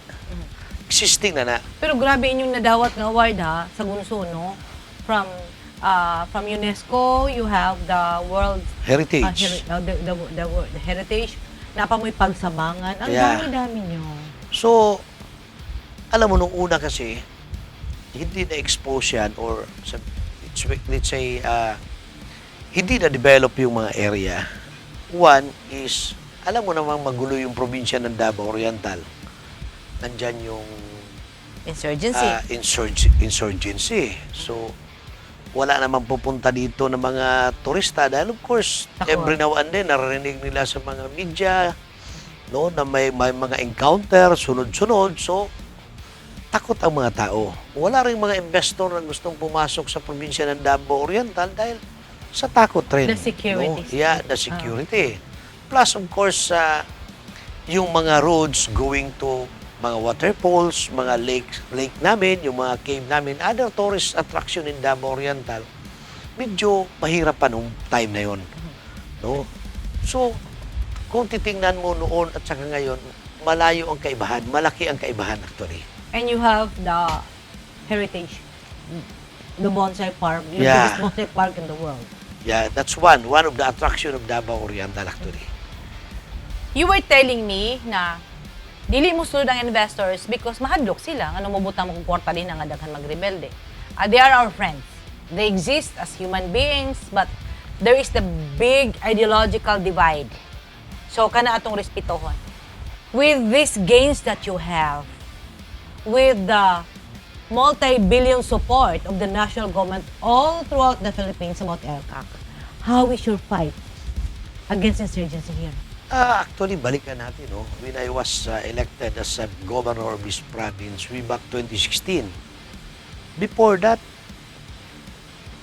S8: existing na na.
S3: Pero grabe inyong nadawat nga award ha sa Gunso, no? From UNESCO, you have the World
S8: Heritage.
S3: The Heritage. Naa pa mo'y pagsabangan. Ang dami-dami nyo.
S8: So, alam mo, nung una kasi, hindi na-expose yan or let's say, hindi na-develop yung mga area. One is, alam mo namang magulo yung probinsya ng Davao Oriental. Nandyan yung
S3: Insurgency.
S8: Insurgency. So, wala namang pupunta dito ng mga turista dahil of course,
S3: Takot.
S8: Every now and then, narinig nila sa mga media, no, na may mga encounter, sunod-sunod. So, takot ang mga tao. Wala ring mga investor na gustong pumasok sa probinsya ng Davao Oriental dahil sa takot rin.
S3: The security.
S8: No? Yeah, the security. Plus, of course, yung mga roads going to mga waterfalls, mga lake namin, yung mga cave namin, other tourist attraction in Davao Oriental, medyo mahirap pa nung time na yon. No? So, kung titingnan mo noon at saka ngayon, malayo ang kaibahan, malaki ang kaibahan actually.
S3: And you have the heritage, the bonsai park, the biggest bonsai park in the world.
S8: Yeah, that's one of the attraction of Davao Oriental actually.
S3: You were telling me na dili mo sulod ang investors because mahadlok sila ngano mobutang mo kung kwarta din nga daghan magrebelde. They are our friends. They exist as human beings, but there is the big ideological divide. So kana atong respetuhon. With these gains that you have, with the multi-billion support of the national government all throughout the Philippines about ELCAC, how is your fight against insurgency here?
S8: Actually, balikan natin, no? When I was elected as a governor of this province way back 2016. Before that,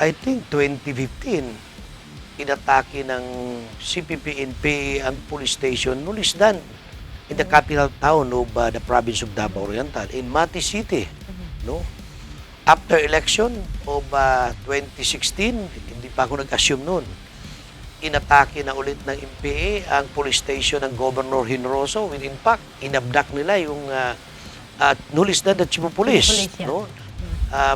S8: I think 2015, inatake ng CPP-NPA ang police station Nulisdan in the capital town of the province of Davao Oriental, in Mati City. No? After election of 2016, hindi pa ako nag-assume noon, inatake na ulit ng NPA ang police station ng Governor Generoso. When in fact, inabduct nila yung Nulisdan, the chief of police.
S3: Police, yeah.
S8: No?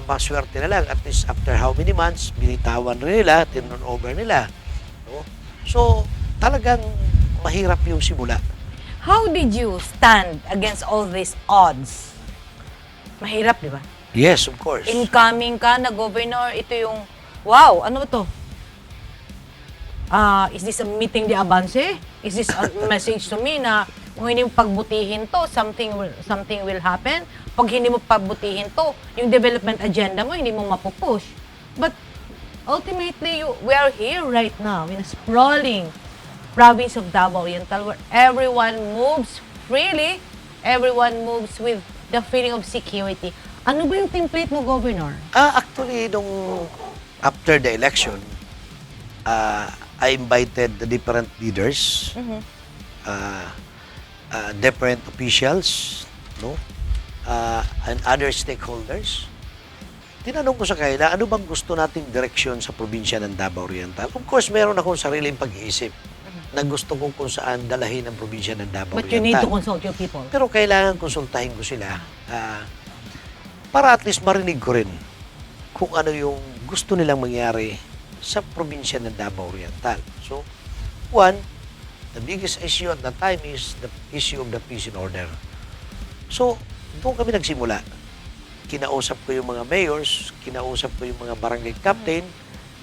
S8: Maswerte na lang, at least after how many months, binitawan rin nila, turn over nila. No? So, talagang Mahirap yung simula.
S3: How did you stand against all these odds? Mahirap, di ba?
S8: Yes, of course.
S3: Incoming ka na governor, ito yung, wow, ano ba to? Ah, is this a miting de avance? Is this a message to me na kung hindi mo pagbutihin to, something will happen? Pag hindi mo pagbutihin to, yung development agenda mo, hindi mo mapupush. But ultimately, we are here right now in a sprawling province of Davao Oriental where everyone moves freely, everyone moves with the feeling of security. Ano ba yung template mo, Governor?
S8: Actually, nung after the election, I invited the different leaders, different officials, no? And other stakeholders. Tinanong ko sa kanila, ano bang gusto nating direksyon sa probinsya ng Davao Oriental? Of course, meron akong sariling pag-iisip na gusto kong kung saan dalahin ang probinsya ng Davao
S3: But you need
S8: Oriental.
S3: to consult your people.
S8: Pero kailangan konsultahin ko sila para at least marinig ko rin kung ano yung gusto nilang mangyari sa probinsya ng Davao Oriental. So, one, the biggest issue at that time is the issue of the peace and order. So, doon kami nagsimula. Kinausap ko yung mga mayors, kinausap ko yung mga barangay captain,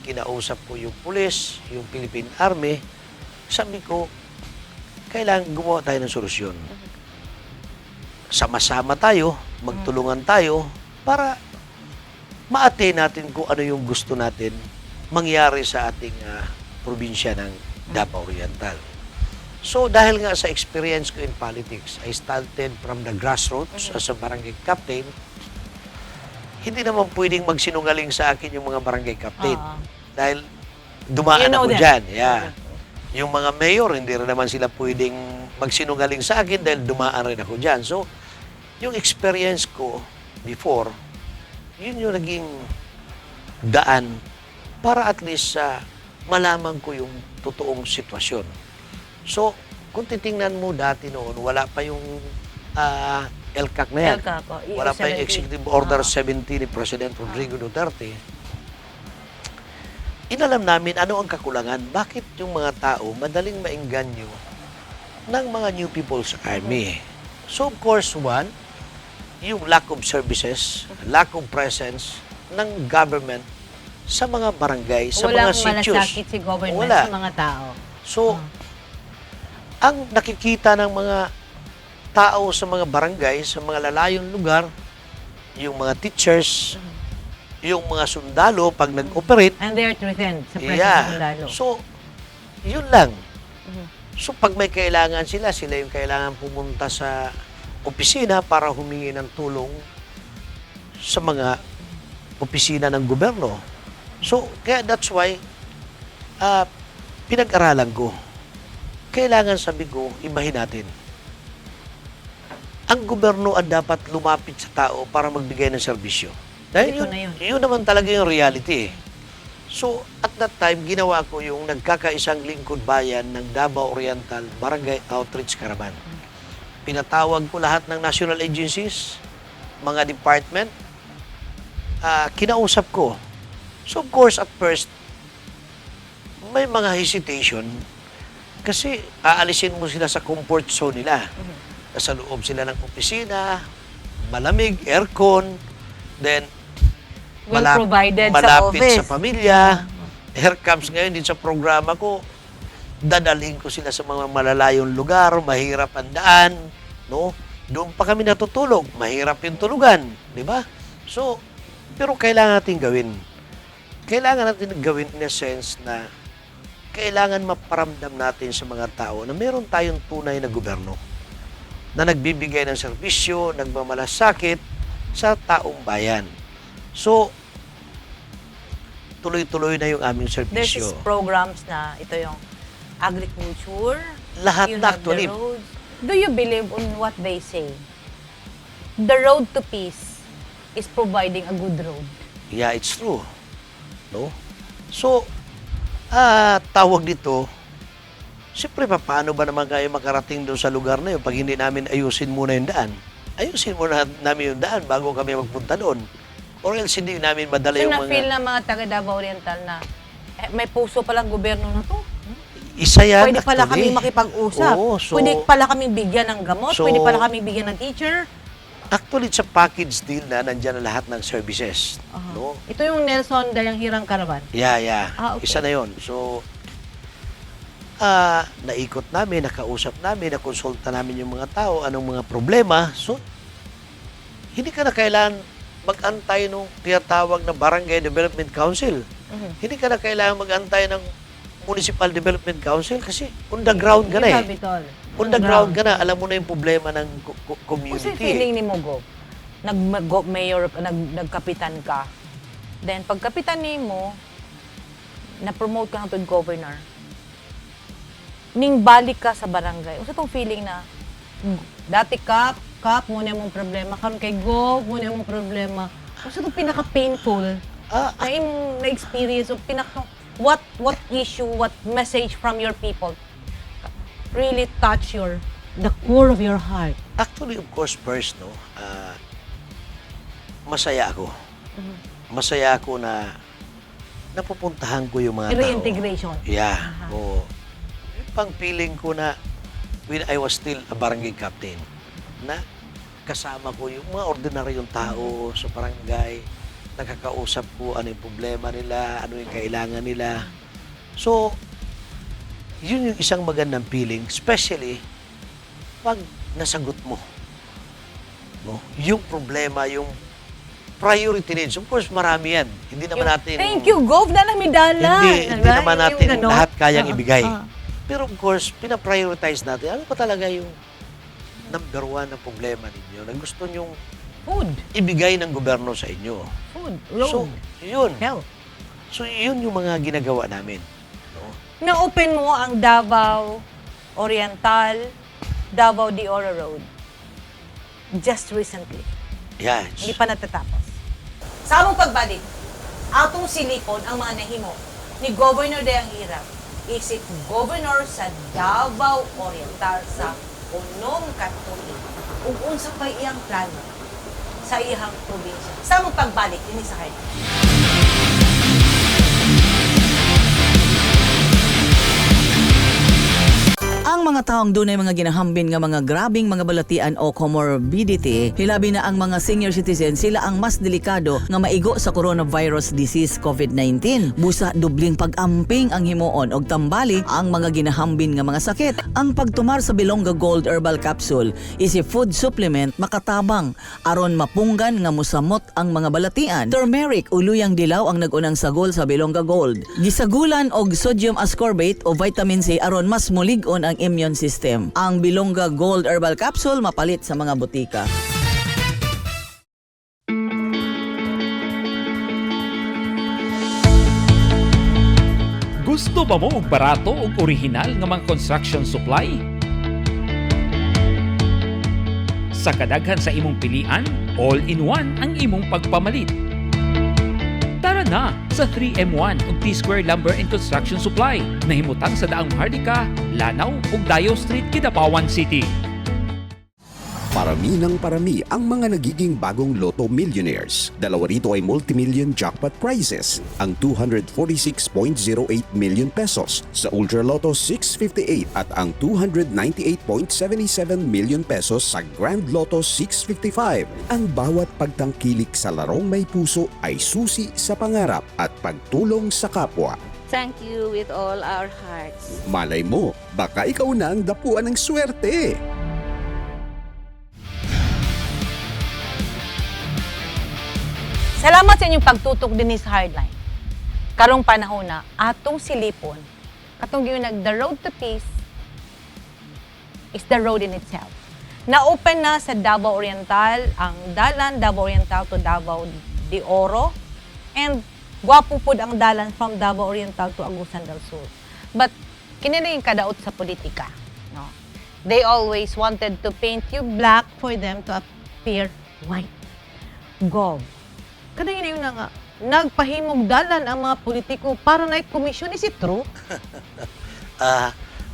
S8: kinausap ko yung pulis, yung Philippine Army. Sabi ko, kailangan gumawa tayo ng solusyon. Sama-sama tayo, magtulungan tayo para ma-attain natin kung ano yung gusto natin mangyari sa ating probinsya ng Davao Oriental. So dahil nga sa experience ko in politics, I started from the grassroots as a barangay captain. Hindi naman pwedeng magsinungaling sa akin yung mga barangay captain. Dahil dumaan
S3: You know
S8: ako
S3: them.
S8: dyan. Yeah. Yung mga mayor, hindi rin naman sila pwedeng magsinungaling sa akin dahil dumaan rin ako dyan. So, yung experience ko before, yun yung naging daan para at least malaman ko yung totoong sitwasyon. So, kung titingnan mo dati noon, wala pa yung ELCAC na yan.
S3: ELCAC, oh, EO
S8: Wala pa yung
S3: 70.
S8: Executive Order 70 ni President Rodrigo Duterte. Inalam namin ano ang kakulangan. Bakit yung mga tao madaling maengganyo ng mga New People's Army? So, of course, one, yung lack of services, lack of presence ng government sa mga barangay, sa
S3: Walang
S8: mga sitios.
S3: malasakit si government
S8: Wala.
S3: sa mga tao.
S8: So, ang nakikita ng mga tao sa mga barangay, sa mga lalayong lugar, yung mga teachers, yung mga sundalo pag nag-operate,
S3: And they are threatened sa presence ng sundalo.
S8: So, yun lang. So, pag may kailangan sila, sila yung kailangan pumunta sa opisina para humingi ng tulong sa mga opisina ng gobyerno. So, kaya that's why pinag-aralan ko. Kailangan, sabi ko, ibahin natin. Ang gobyerno ang dapat lumapit sa tao para magbigay ng serbisyo. Dahil
S3: Ito
S8: yun,
S3: na yun.
S8: yun naman talaga yung reality eh. So, at that time, ginawa ko yung nagkakaisang lingkod bayan ng Davao Oriental Barangay Outreach Caravan. Pinatawag ko lahat ng national agencies, mga department, kinausap ko. So, of course, at first, may mga hesitation kasi aalisin mo sila sa comfort zone nila. Nasa loob sila ng opisina, malamig, aircon, then
S3: Well provided sa
S8: malapit
S3: office.
S8: sa pamilya. Here comes ngayon din sa programa ko, dadalhin ko sila sa mga malalayong lugar, mahirap ang daan, no? Doon pa kami natutulog, mahirap yung tulugan, di ba? So, pero kailangan natin gawin. Kailangan natin gawin in a sense na kailangan maparamdam natin sa mga tao na meron tayong tunay na gobyerno na nagbibigay ng serbisyo, nagmamalasakit sa taong bayan. So, tuloy-tuloy na yung aming
S3: There's
S8: serbisyo.
S3: these programs na ito yung agriculture.
S8: Lahat
S3: You
S8: na
S3: have the
S8: actually.
S3: roads. Do you believe on what they say? The road to peace is providing a good road.
S8: Yeah, it's true. No? So, tawag dito, siyempre, paano ba naman kayo makarating doon sa lugar na yun pag hindi namin ayusin muna yung daan? Ayusin muna namin yung daan bago kami magpunta doon. Or else hindi namin madala
S3: So
S8: yung mga
S3: na-feel ng mga taga Davao Oriental na eh, may puso palang gobyerno na to.
S8: Isa yan,
S3: Pwede pala
S8: actually.
S3: kami makipag-usap.
S8: Oo, so,
S3: Pwede pala kami bigyan ng gamot.
S8: So,
S3: Pwede pala kami bigyan ng teacher.
S8: Actually, sa package deal na, nandyan na lahat ng services. No?
S3: Ito yung Nelson Dayanghirang Caravan.
S8: Yeah.
S3: Ah, okay.
S8: Isa na yun. So, naikot namin, nakausap namin, nakonsulta namin yung mga tao, anong mga problema. So, hindi ka na kailangan mag-antay nung tinatawag na Barangay Development Council. Hindi ka na kailangan mag-antay ng Municipal Development Council kasi on the ground ka na eh.
S3: Bitol.
S8: On the ground ka na, alam mo na yung problema ng
S3: Kung
S8: community. eh.
S3: feeling ni mo, Go, nag-mayor, nagkapitan ka, then pagkapitan ni mo, na-promote ka hangtod governor, ning balik ka sa barangay, unsa tong feeling na, dati kap, kap, muna mong problema, karon kay Go, muna mong problema. Unsa tong pinaka-painful na imong na-experience o pinaka, what issue, what message from your people really touch the core of your heart?
S8: Actually, of course, first, no, masaya ako. Masaya ako na napupuntahan ko yung mga tao.
S3: Reintegration.
S8: Yeah. Oo. Yung pang feeling ko na when I was still a barangay captain, na kasama ko yung mga ordinaryong tao sa barangay, nakakausap ko ano yung problema nila, ano yung kailangan nila. So, yun yung isang magandang feeling, especially pag nasagot mo. No? Yung problema, yung priority needs. Of course, marami yan. Hindi naman natin...
S3: Thank you, Gov, na namidala.
S8: Hindi
S3: Diba?
S8: naman
S3: Yung
S8: natin
S3: ganon.
S8: lahat kayang ibigay. Pero of course, pinaprioritize natin. Ano pa talaga yung number one na problema ninyo na gusto nyong
S3: Food.
S8: ibigay ng gobyerno sa inyo?
S3: Food. Road.
S8: So, yun.
S3: Health.
S8: So, yun yung mga ginagawa namin. No?
S3: Na-open mo ang Davao Oriental, Davao de Oro Road. Just recently.
S8: Yes.
S3: Hindi pa natatapos. Sa among pagbalik, atong silipon ang mga nahimo ni Governor Dayanghirang isip governor sa Davao Oriental sa unom ka tuig. Ug unsa pa'y iyang plano sa iyang probinsya. Sa among pagbalik dinhi sa Hardline.
S4: Ang mga taong dunay mga ginahambin nga mga grabing mga balatian o comorbidity, hilabi na ang mga senior citizen, sila ang mas delikado nga maigo sa coronavirus disease COVID-19. Busa dubling pag-amping ang himuon og tambali ang mga ginahambin nga mga sakit. Ang pagtumar sa Bilongga Gold Herbal Capsule is a food supplement makatabang aron mapunggan nga musamot ang mga balatian. Turmeric o luyang dilaw ang nag-unang sagol sa Bilongga Gold. Gisagulan og sodium ascorbate o vitamin C aron mas mulig-on ang immune system. Ang Bilongga Gold Herbal Capsule mapalit sa mga butika.
S5: Gusto ba mo og barato ug orihinal nga mga construction supply? Sa kadaghan sa imong pilian, all-in-one ang imong pagpamalit. Tara na sa 3M1 ug T-Square Lumber and Construction Supply. Nahimutang sa Daang Maharlika, Lanao ug Dayo Street, Kidapawan City.
S6: Parami ng parami ang mga nagiging bagong Lotto millionaires. Dalawa rito ay multimillion jackpot prizes, ang 246.08 million pesos sa Ultra Lotto 658 at ang 298.77 million pesos sa Grand Lotto 655. Ang bawat pagtangkilik sa larong may puso ay susi sa pangarap at pagtulong sa kapwa.
S7: Thank you with all our hearts.
S6: Malay mo, baka ikaw na ang dapuan ng swerte.
S3: Salamat sa inyong pagtutok din sa Hardline. Karong panahon na atong silipon, katong giunag the road to peace is the road in itself. Na-open na sa Davao Oriental ang dalan Davao Oriental to Davao de Oro and gwapo pod ang dalan from Davao Oriental to Agusan del Sur. But kini na yung kadaot sa politika, no? They always wanted to paint you black for them to appear white. Gov. Kanang yun na nga, nagpahimog dalan ang mga politiko para na komisyon. Is it true?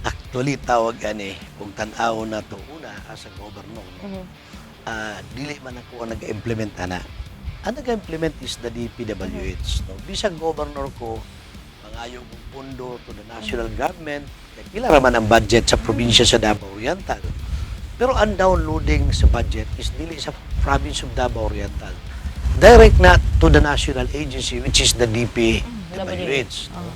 S8: Actually, tawag ani, kung tan-aw na to una as a governor, no? Dili man ako ang nag-implement ana. Ang nag-implement is the DPWH. No? Bisag governor ko, mga Mangayo og pondo to the national government. Kay pila ra man ang budget sa probinsya sa Davao Oriental. Pero ang downloading sa budget is dili sa province of Davao Oriental. Direct na to the national agency, which is the DPWH. No?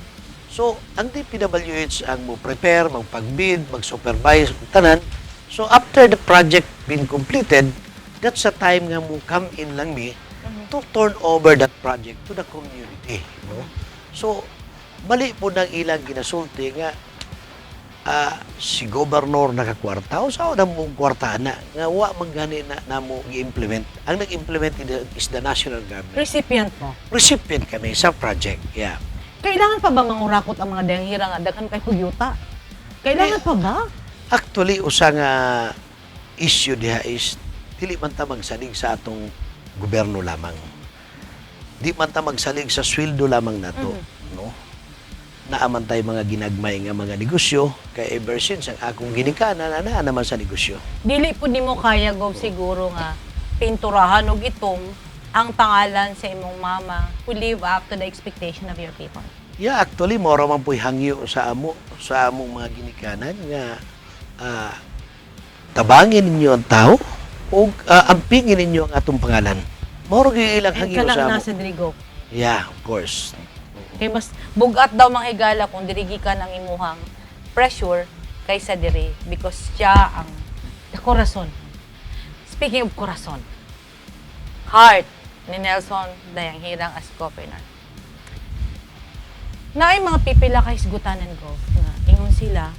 S8: So, ang DPWH ang mo prepare, magpag-bid, mag-supervise, tanan. So, after the project been completed, that's the time nga mo come in lang mi to turn over that project to the community. No? So, mali po ng ilang ginasulti nga si governor nakakwarta o sa na mong kwarta na nga wa man gani na namo gi-implement. Ang nag-implement is the national government.
S3: Recipient mo.
S8: Recipient kami sa project. Yeah.
S3: Kailangan pa ba mangurakot ang mga Dayanghirang nga daghan kay yuta? Kailangan pa ba?
S8: Actually, usa nga issue diha is dili man ta magsalig sa atong gobyerno lamang. Di man ta magsalig sa sweldo lamang nato, no? Naa man tay mga ginagmay nga mga negosyo kay ever since ang akong ginikanan naa naman sa negosyo.
S3: Dili pud nimo kaya, Gov, siguro nga pinturahan og itom ang pangalan sa imong mama who live up to the expectation of your people.
S8: Yeah, actually mao ra man po'y hangyo sa among mga ginikanan nga tabangin ninyo ang tao ug ampingin ninyo ang atong pangalan. Mao ra gyud ilang
S3: And
S8: hangyo
S3: kanang
S8: sa amo.
S3: nasa diri, Gov.
S8: Yeah, of course.
S3: Kay mas bugat daw manghigala kung diri gikan ang imuhang pressure kaysa diri because siya ang the corazon. Speaking of corazon, heart ni Nelson Dayanghirang as governor. Naay mga pipila kay hisgutanan ko nga ingon sila,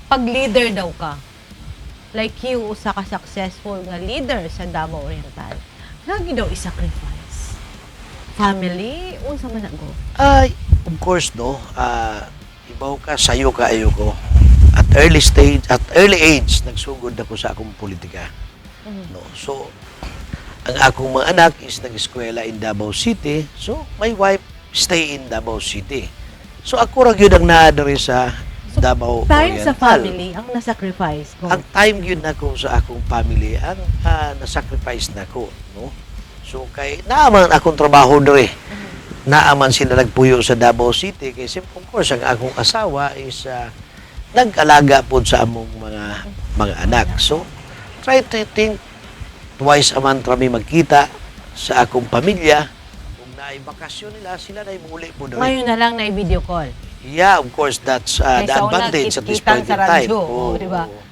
S3: pag leader daw ka, like you, usa ka successful nga leader sa Davao Oriental, lagi daw i-sacrifice family, unsa man na, Gov?
S8: Ay, of course, no. Ibaw ka, sayo ka, ayo ko. At early stage, at early age, nagsugod ako sa akong politika. No? So, ang akong mga anak is nag-eskwela in Davao City. So, my wife stay in Davao City. So, ako ra gyud ang naa diri sa
S3: So,
S8: Davao
S3: time sa
S8: Oriental.
S3: family ang na-sacrifice ko.
S8: Ang time gyud nako sa akong family ang na-sacrifice nako, no? So kay naa man akong trabaho diri. Naa man sila nagpuyo sa Davao City kay of course ang akong asawa is nag-alaga pod sa among mga anak. So try to think, twice a month rami magkita sa akong pamilya. Kung naay bakasyon nila, sila na muli po diri.
S3: Ngayon na lang na i-video call.
S8: Yeah, of course, that's
S3: Kaysa
S8: the
S3: una,
S8: advantage at this
S3: kit-kitan
S8: point
S3: sa
S8: in time.
S3: radyo,
S8: Oo,
S3: di ba?
S8: oo.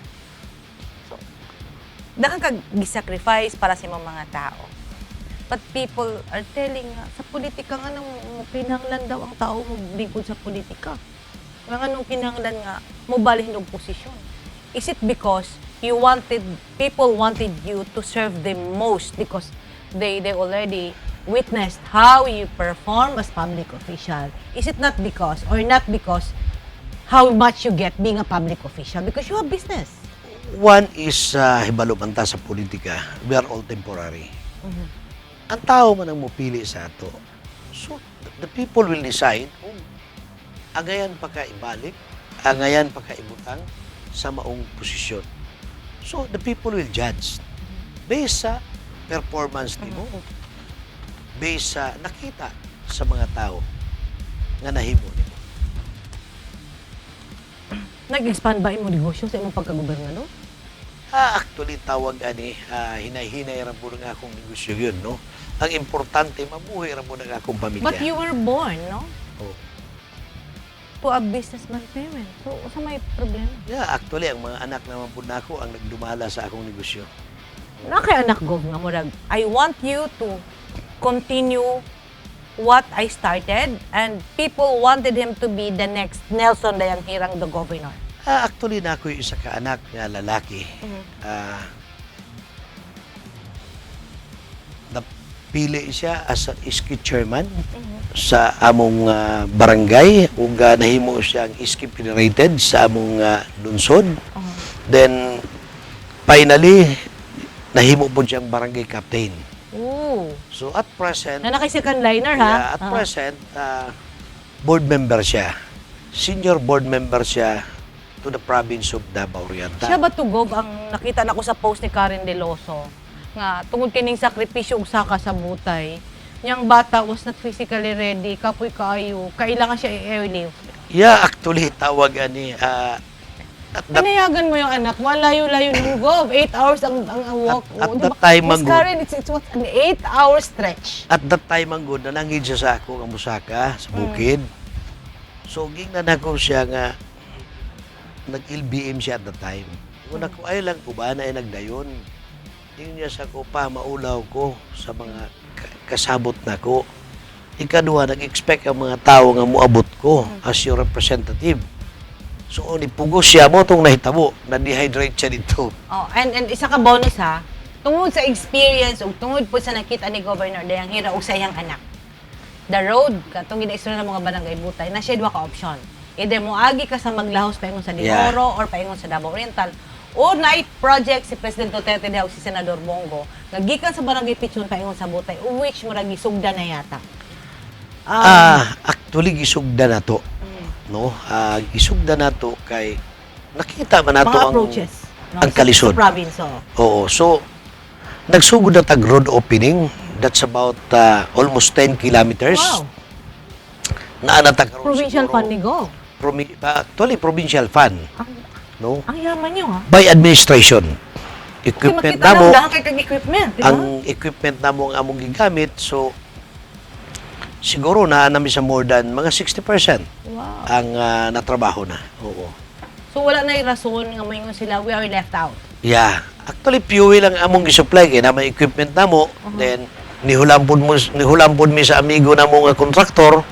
S3: Daghan kag gisacrifice para sa imong mga tao. But people are telling nga, sa politika nga nang kinahanglan daw ang tao mo lingkod sa politika. Nga nganong kinahanglan nga mobalhin og posisyon? Is it because you wanted people wanted you to serve them most because they already witnessed how you perform as public official? Is it not because or not because how much you get being a public official because you have business?
S8: One is, hibalo man ta sa politika, we are all temporary. Ang tao man ang mupili sa ato. So, the people will decide kung angayan pa ka ibalik, angayan pa ka ibutang sa maong posisyon. So, the people will judge based sa performance nimo, based sa nakita sa mga tao nga nahimo nimo.
S3: Nag-expand ba imong negosyo sa imong pagkagobernador?
S8: Actually, tawag ani, hinay-hinay ra po ng akong negosyo yun, no? Ang importante, mabuhay ra po ng akong pamilya.
S3: But you were born, no?
S8: Oh.
S3: To a businessman parent. So, sa may problema?
S8: Yeah, actually, ang mga anak naman po nako ang nagdumala sa akong negosyo.
S3: Na kay anak, Gov, nga murag, I want you to continue what I started, and people wanted him to be the next Nelson Dayanghirang, the governor.
S8: Actually, na ako'y isa ka anak nga lalaki. Napili siya as an ISKI chairman sa among barangay ug nahimo siyang ISKI federated sa among lungsod. Then finally nahimo po siyang barangay captain.
S3: Ooh.
S8: So at present,
S3: Na naka second liner ha?
S8: Yeah, at present, board member siya. Senior board member siya to the province of Davao Oriental.
S3: Siya ba to, Gov, ang nakita na ko sa post ni Karen Deloso nga tungod kining sakripisyo ug saka sa butay Niyang bata was not physically ready, kapoy kaayo, kailangan siya i-airlift.
S8: Yeah, actually, tawag ani, at that,
S3: Pinayagan mo yung anak mo, ang layo-layo ng Gov. 8 hours ang walk.
S8: At
S3: Oh, di
S8: that
S3: ba?
S8: time,
S3: Miss Karen, it's what, an 8-hour stretch.
S8: At that time ang good, nanangid siya sa ako nga musaka sa bukid. So gingnan ako siya nga nag-LBM siya at the time. Una ko ay lang ko ba na ay nagdayon. Ingon niya sa ko pa maulaw ko sa mga kasabot nako. Ikaduha, nag-expect ang mga tao nga moabot ko as your representative. So, ni pugos siya mo itong nahitabo, na-dehydrate siya dito.
S3: Oh, and isa ka bonus ha, tungod sa experience ug tungod po sa nakita ni Governor Dayanghirang ug sa iyang anak. The road katong ginaistorya ng mga barangay Butay na siya duha ka option. Either moagi ka sa Maglahos paingon sa Mindoro or paingon sa Davao Oriental o night project si President Duterte diha ug si Senador Bong Go nga gikan sa barangay Pichon paingon sa Butay, which murag gisugda na yata.
S8: Actually gisugda na to. No? Gisugda na to kay nakita man nato
S3: Mga
S8: ang
S3: approaches, no,
S8: ang kalisod.
S3: sa province, oh.
S8: Oo. So nagsugod na tag road opening. That's about almost 10 kilometers. Naa na ta karon
S3: Provincial
S8: siguro.
S3: fund ni Gov.
S8: Actually provincial fund, no?
S3: Ang yaman niyo ha.
S8: By administration.
S3: Kasi
S8: Equipment
S3: makita
S8: namo,
S3: lang dahil kay kag equipment, di ba?
S8: Ang equipment namo ang among gigamit, so siguro naa nami sa more than mga 60% ang natrabaho na. Oo.
S3: So wala na yung rason nga moingon sila we are left out.
S8: Yeah. Actually, fuel lang among gi-supply kay na may equipment namo. Then nihulampod mi sa amigo namo nga kontraktor.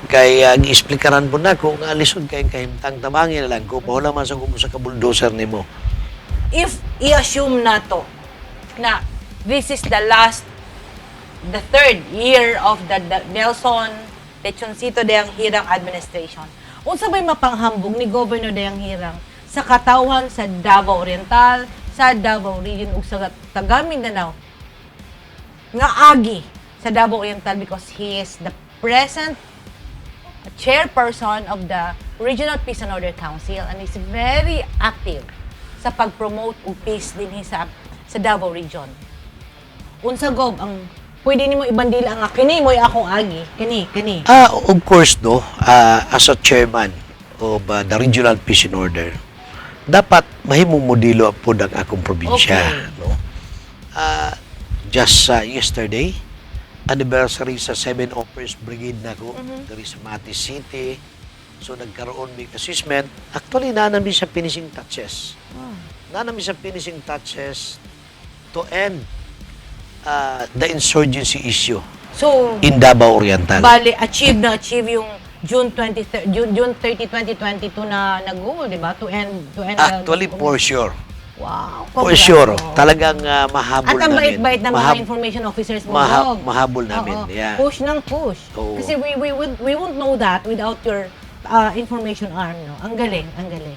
S8: Kay gi-explikaran pud nako nga lisod kay kahimtang, tabangi na lang ko pahulam man sa kumo sa ka bulldozer nimo.
S3: If i-assume na to na this is the last, the third year of the Nelson Lechoncito Dayanghirang administration. Unsa bay mapanghambog ni Governor Dayanghirang sa katawhan sa Davao Oriental, sa Davao Region ug sa taga Mindanao nga agi sa Davao Oriental because he is the present chairperson of the Regional Peace and Order Council and is very active sa pag-promote og peace dinhi sa Davao Region? Unsa, Gob, ang pwede nimo ibandila nga kini mo'y akong agi, kini kini?
S8: Of course, no, as a chairman of the Regional Peace and Order, dapat mahimong modelo po ang akong probinsya, no? Just yesterday, anniversary sa 7 Opers Brigade nako diri sa Mati City. So nagkaroon may assessment. Actually, naa nami sa finishing touches. Naa nami sa finishing touches to end the insurgency issue
S3: So
S8: in Davao Oriental.
S3: Bale achieve na achieve yung June 23, June 30, 2022 na goal, di ba? To end
S8: Actually, for sure.
S3: Wow.
S8: For
S3: Congrats.
S8: sure.
S3: Oo.
S8: Talagang mahabol
S3: At ang
S8: namin.
S3: bait-bait ng mga information officers mo, Gov.
S8: Mahabol namin,
S3: Oo.
S8: yeah.
S3: Push ng push.
S8: Oo.
S3: Kasi we won't know that without your information arm, no? Ang galing, ang galing.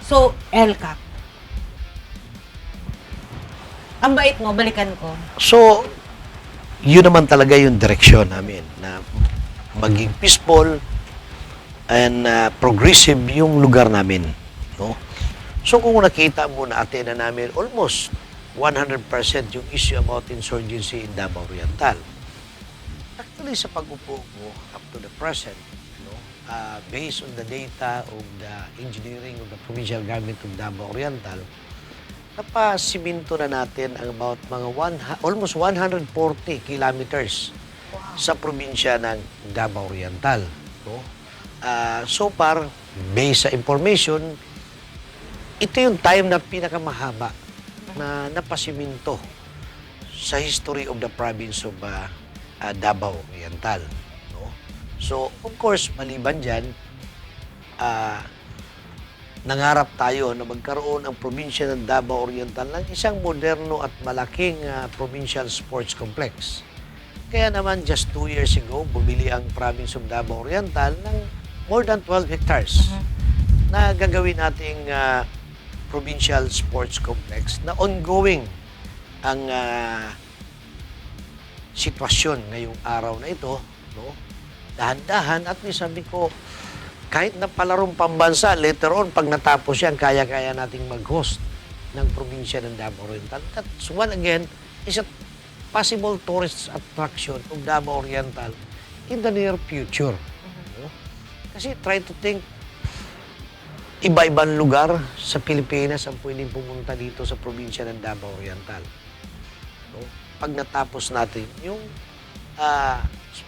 S3: So, ELCAC. Ang bait mo, balikan ko.
S8: So, yun naman talaga yung direksyon namin na maging peaceful and progressive yung lugar namin. No? So, kung nakita mo na atena na namin almost 100% yung issue about insurgency in Davao Oriental. Actually, sa pag-upo ko up to the present, no, based on the data of the engineering of the provincial government of Davao Oriental, napasiminto na natin ang about mga almost 140 kilometers sa probinsya ng Davao Oriental. No? So far, based sa information, ito yung time na pinakamahaba na napasiminto sa history of the province of Davao Oriental. No? So, of course, maliban dyan, nangarap tayo na magkaroon ang probinsya ng Davao Oriental ng isang moderno at malaking provincial sports complex. Kaya naman, just 2 years ago, bumili ang province of Davao Oriental ng more than 12 hectares na gagawin nating provincial sports complex na ongoing ang sitwasyon ngayong araw na ito, no? Dahan-dahan, at least sabi ko, kahit na palarong pambansa, later on, pag natapos yan, kaya-kaya nating mag-host ng probinsya ng Davao Oriental. That's one again, is a Possible tourist attraction of Davao Oriental in the near future. No? Kasi try to think, iba-ibang lugar sa Pilipinas ang pwedeng pumunta dito sa probinsya ng Davao Oriental. No? Pag natapos natin yung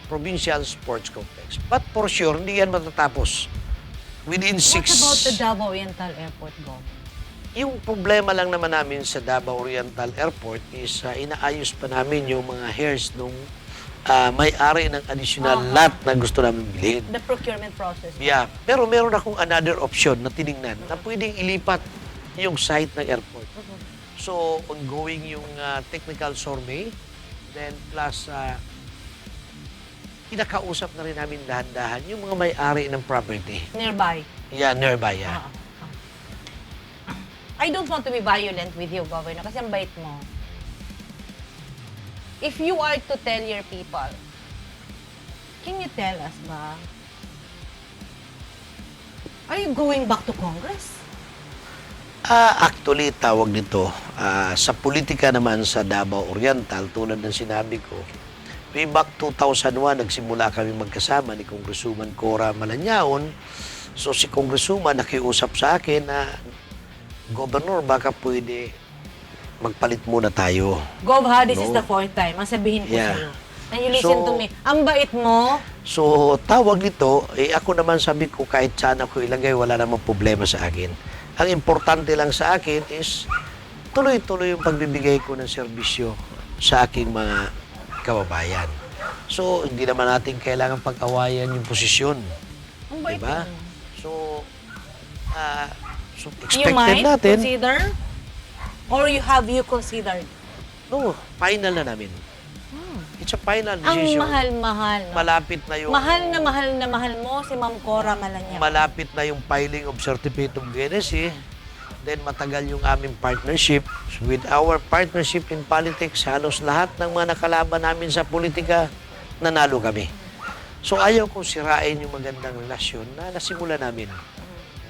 S8: provincial sports complex. But for sure, hindi yan matatapos within
S3: What
S8: 6
S3: about the Davao Oriental Airport, Gov?
S8: Yung problema lang naman namin sa Davao Oriental Airport is inaayos pa namin yung mga hairs nung may-ari ng additional lot na gusto namin bilhin.
S3: The procurement process.
S8: Yeah, pero meron akong another option na tiningnan na pwedeng ilipat yung site ng airport. So, ongoing yung technical survey, then plus kinakausap na rin namin dahan-dahan yung mga may-ari ng property.
S3: Nearby.
S8: Yeah, nearby, yeah.
S3: I don't want to be violent with you, Governor, kasi ang bait mo. If you are to tell your people, can you tell us ba? Are you going back to Congress?
S8: Actually, tawag nito, sa politika naman sa Davao Oriental, tulad ng sinabi ko, way back 2001, nagsimula kami magkasama ni Congresswoman Cora Malanyaon. So si Congresswoman nakiusap sa akin na, "Governor, baka pwede magpalit muna tayo."
S3: Gov, ha, this is
S8: No.
S3: the fourth time. Ang sabihin ko sa'yo. And you listen
S8: So-
S3: to me. Ang bait mo.
S8: So, tawag nito, eh, ako naman sabi ko, kahit saan ako ilagay, wala namang problema sa akin. Ang importante lang sa akin is tuloy-tuloy yung pagbibigay ko ng serbisyo sa aking mga kababayan. So, hindi naman natin kailangan pag-awayan yung posisyon.
S3: Ang bait
S8: Diba?
S3: mo.
S8: So,
S3: You
S8: expected
S3: might
S8: natin.
S3: consider? Or you have you considered?
S8: No, final na namin. It's a final
S3: Ang
S8: decision.
S3: mahal-mahal. No?
S8: Malapit na yung
S3: Mahal na mahal na mahal mo si Ma'am Cora Malanyaon.
S8: Malapit na yung filing of certificate of candidacy. Then matagal yung aming partnership. With our partnership in politics, halos lahat ng mga nakalaban namin sa politika, nanalo kami. So ayaw kong sirain yung magandang relasyon na nasimula namin.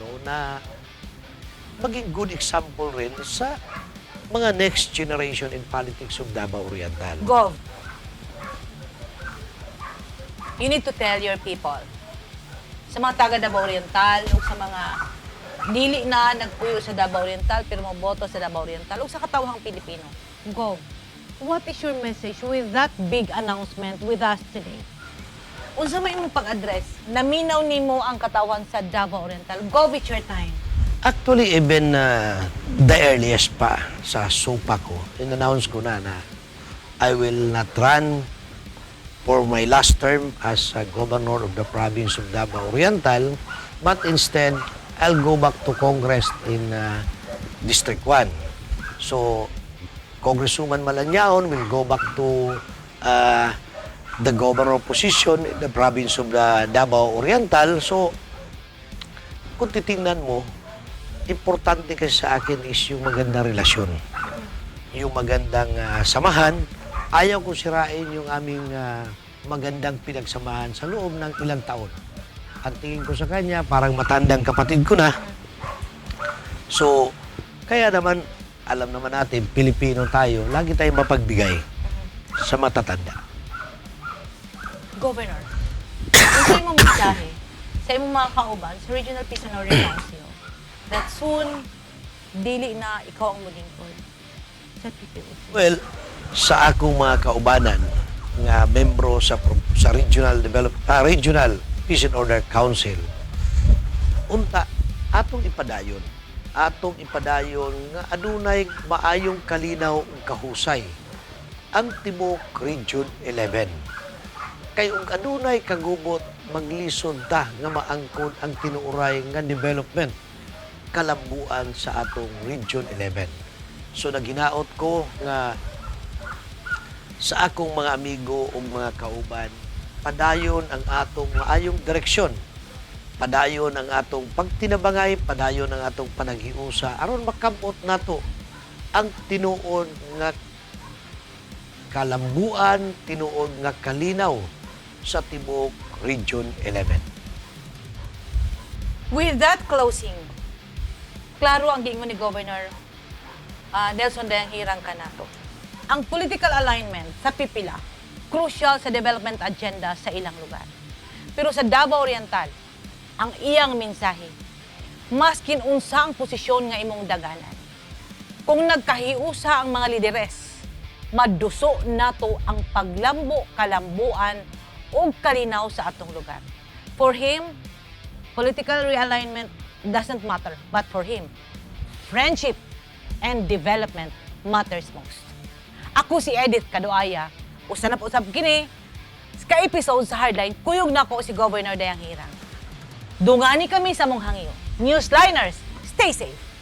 S8: No, na maging good example rin sa mga next generation in politics of Davao Oriental.
S3: Gov, you need to tell your people, sa mga taga Davao Oriental o sa mga dili na nagpuyo sa Davao Oriental pero moboto sa Davao Oriental o sa katawhang Pilipino. Gov, what is your message with that big announcement with us today? Unsa may imong pag-address? Naminaw nimo ang katawhan sa Davao Oriental. Gov, it's your time.
S8: Actually, even the earliest pa sa SOPA ko, in-announce ko na na I will not run for my last term as a governor of the province of Davao Oriental, but instead, I'll go back to Congress in District 1. So, Congresswoman Malanyaon will go back to the governor position in the province of the Davao Oriental. So, kung titingnan mo, importante kasi sa akin is yung magandang relasyon. Yung magandang samahan. Ayaw ko sirain yung aming magandang pinagsamahan sa loob ng ilang taon. Ang tingin ko sa kanya, parang matandang kapatid ko na. So, kaya naman, alam naman natin, Pilipino tayo, lagi tayong mapagbigay sa matatanda.
S3: Governor, unsa imong mensahe sa imong mga kauban sa Regional Peace and Order Council that soon dili na ikaw ang mulingkod sa PPOC?
S8: Well, sa akong mga kaubanan nga membro sa Regional Peace and Order Council, unta atong ipadayon. Atong ipadayon nga adunay maayong kalinaw ug kahusay ang tibuok Region 11. Kay ug adunay kagubot, maglisod ta nga maangkon ang tinuoray nga development kalambuan sa atong Region 11. So naghinaot ko nga sa akong mga amigo ug mga kauban, padayon ang atong maayong direksyon. Padayon ang atong pagtinabangay, padayon ang atong panaghiusa aron makamot nato ang tinuod nga kalambuan, tinuod nga kalinaw sa tibuok Region 11.
S3: With that closing, klaro ang giingon ni Governor Nelson Dayanghirang kanato. Ang political alignment sa pipila, crucial sa development agenda sa ilang lugar. Pero sa Davao Oriental, ang iyang mensahe, maskin unsa ang posisyon nga imong daganan, kung nagkahiusa ang mga lideres, maduso nato ang paglambo, kalambuan ug kalinaw sa atong lugar. For him, political realignment doesn't matter, but for him, friendship and development matters most. Ako si Edith Kaduaya, usa na po usab kini ka episode sa Hardline, kuyog nako si Governor Dayanghirang. Dungani kami sa mong hangyo. Newsliners, stay safe!